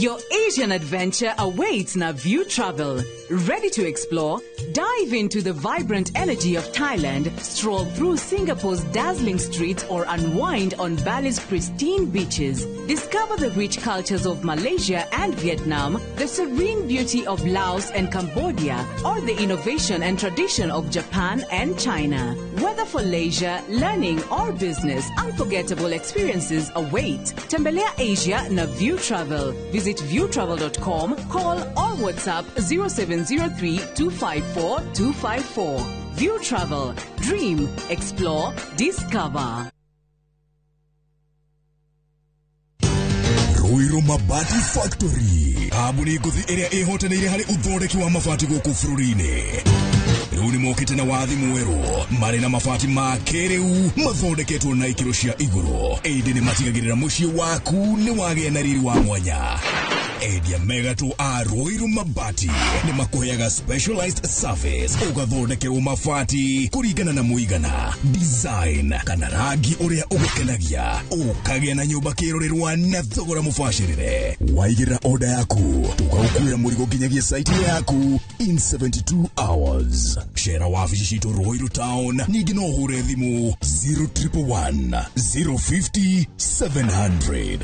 Your Asian adventure awaits na View Travel. Ready to explore? Dive into the vibrant energy of Thailand, stroll through Singapore's dazzling streets, or unwind on Bali's pristine beaches. Discover the rich cultures of Malaysia and Vietnam, the serene beauty of Laos and Cambodia, or the innovation and tradition of Japan and China. Whether for leisure, learning, or business, unforgettable experiences await. Tembelea Asia na View Travel. Visit viewtravel.com, call or WhatsApp 0703 254 254. View Travel. Dream, explore, discover. Ruiru Mabati Factory, kambuni ngũthi ĩrĩa ĩhotanĩire harĩ ũthondeki wa mabati gũkũ bũrũri-inĩ. Rĩu nĩ mokĩte na wathi mwerũ marĩ na mabati ma kĩrĩu mathondeketwo na ikĩro cia igũrũ, ĩndĩ nĩ matigagĩrĩra mũciĩ waku nĩ wagĩa na riri wa mwanya. Endia megatũ a Ruiru Mabati nĩ makũheaga specialized service, ũgathondekerwo mabati kũringana na mũigana, design kana rangi ũrĩa ũgũkenagia, ũkagĩa na nyũmba kĩrorerwa na thogora mũbacĩrĩre. Waigĩrĩra order yaku tũgagũkuĩra mũrigo nginyagia site yaku in 72 hours. Cera wabici citũ Ruiru Town, ningĩ no ũhũre thimũ 0111 050 700.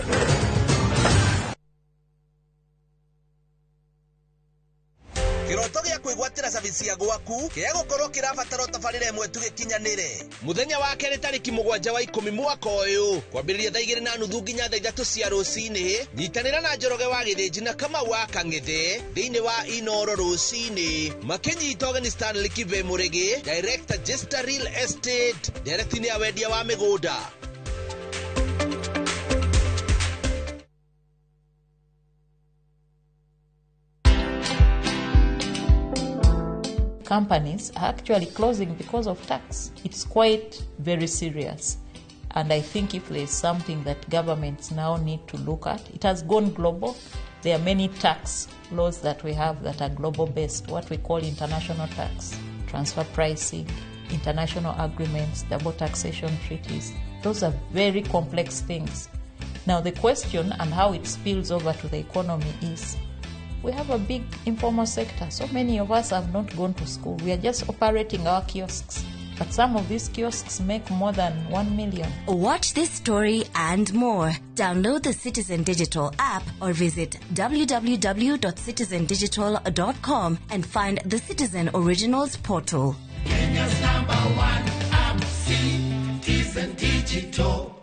Kĩroto gĩa kwĩgwatĩra service ya gwaku kĩa gũkorwo kĩrabatara tabarĩra ĩmwe tu gĩkinyanĩre. Mũthenya wa kerĩ tarĩki 7 wa 10 mwaka ũyũ kwambĩrĩria thaa 2:30 nginya thaa 3 cia rũcinĩ, nyitanĩra na Njoroge wa Gĩthĩnji na Kamau wa Kang'ethe thĩinĩ wa Inoro rũcinĩ, makĩnyita ũgeni Stanley Kibe Mũrĩgĩ, Director Jester Real Estate, Director ya wendia wa mĩgũnda. Companies are actually closing because of tax. It's quite very serious. And I think if there's something that governments now need to look at, it has gone global. There are many tax laws that we have that are global based, what we call international tax, transfer pricing, international agreements, double taxation treaties. Those are very complex things. Now the question and how it spills over to the economy is, we have a big informal sector. So many of us have not gone to school. We are just operating our kiosks. But some of these kiosks make more than 1 million. Watch this story and more. Download the Citizen Digital app or visit www.citizendigital.com and find the Citizen Originals portal. Kenya's number one app, Citizen Digital.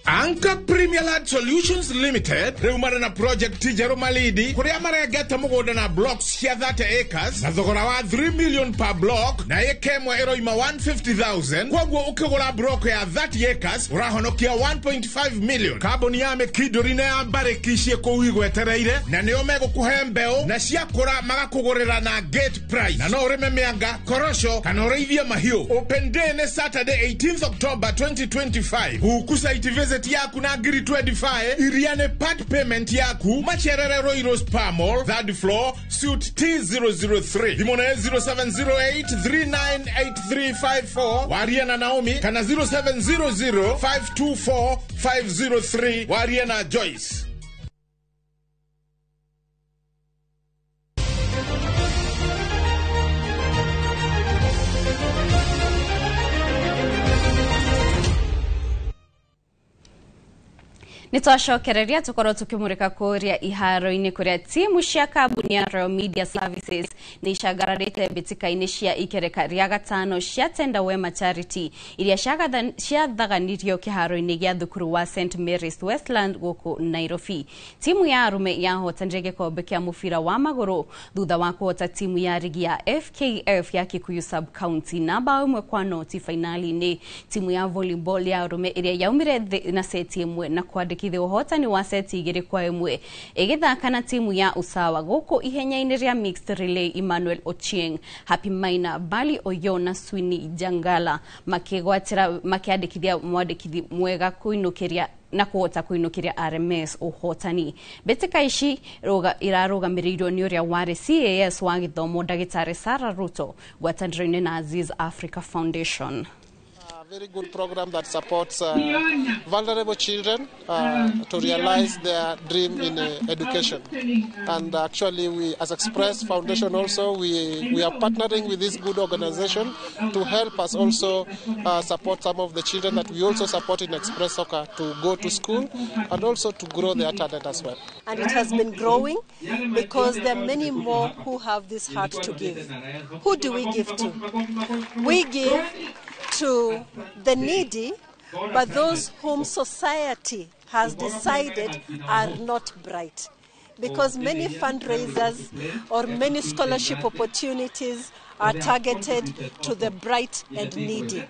Anchor Premier Land Solutions Limited riu marĩ na project njerũ Malindi kũrĩa marengete mũgũnda na blocks cia 30 acres na thogora wa 3 million per block, na ĩka ĩmwe ĩroima 150,000. Koguo ũkĩgũra block ya 30 acres ũrahonokia 1.5 million. Kambuni ya Mĩkindũri na ya Mbarĩki ciĩ kũu igwetereire, na nĩo megũkũhe mbeũ na ciakũra magakũgũrĩra na gate price, na no ũrĩme mĩanga, korosho kana ũrĩithie mahiũ. Open day nĩ Saturday 18th October 2025. Huku site visit yaku na ngiri 25 iria nĩ part payment yaku. Macerere Ruiru Spa Mall, 3rd floor, suite T003. Thimũ nĩ 0708 398354 warie na Naomi kana 0700 524 503 warie na Joyce. Nĩ twacokereria tũkorwo tũkĩmũrĩka kũrĩa iharo-inĩ kũrĩa timu cia kambuni ya Royal Media Services nĩ icangararĩte mbĩtĩka-inĩ cia ikereka rĩa gatano cia Tenda Wema Charity iria ciathaganirio kĩharo-inĩ gĩa thukuru wa St Mary's Westland gũkũ Nairobi. Timu ya arũme yahotanire gĩkombe kĩa mũbira wa magũrũ thutha wa kũhota timu ya rigi ya FKF ya Kikuyu Sub County na bao 1-0 fainali-inĩ. Timu ya volleyball ya arũme ĩrĩa yaumire thĩ na seti 1 na kwandĩkithia ũhotani wa seti 2-1 ĩgĩthaka na timu ya Usawa gũkũ ihenya-inĩ rĩa mixed relay. Emmanuel Ochieng, Happy Maina, Bali Oyo na Swini Jangala makĩgwatĩra makĩandĩkithia mwandĩkithi mwega kũinũkĩria na kũhota kũinũkĩria RMS ũhotani. Mbĩtĩka ici irarũgamĩrĩirwo nĩ ũrĩa warĩ CAS wa gĩthomo ndagĩtarĩ Sarah Ruto ngwatanĩro-inĩ na Aziz Africa Foundation. A very good program that supports vulnerable children to realize their dream in education. And actually, we as Express Foundation also, we are partnering with this good organization to help us also support some of the children that we also support in Express Soccer to go to school and also to grow their talent as well. And it has been growing because there are many more who have this heart to give. Who do we give to? We give to the needy, but those whom society has decided are not bright. Because many fundraisers or many scholarship opportunities are targeted to the bright and needy.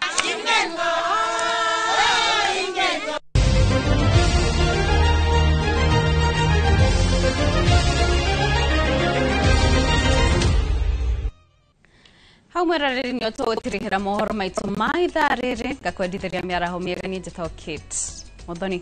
Hau mwĩroreri nĩ ũtũgũtirihĩra mohoro maitũ ma ithaa rĩrĩ ngakwendithĩria mĩaraho mĩega niĩ njĩtagwo Kate Muthoni.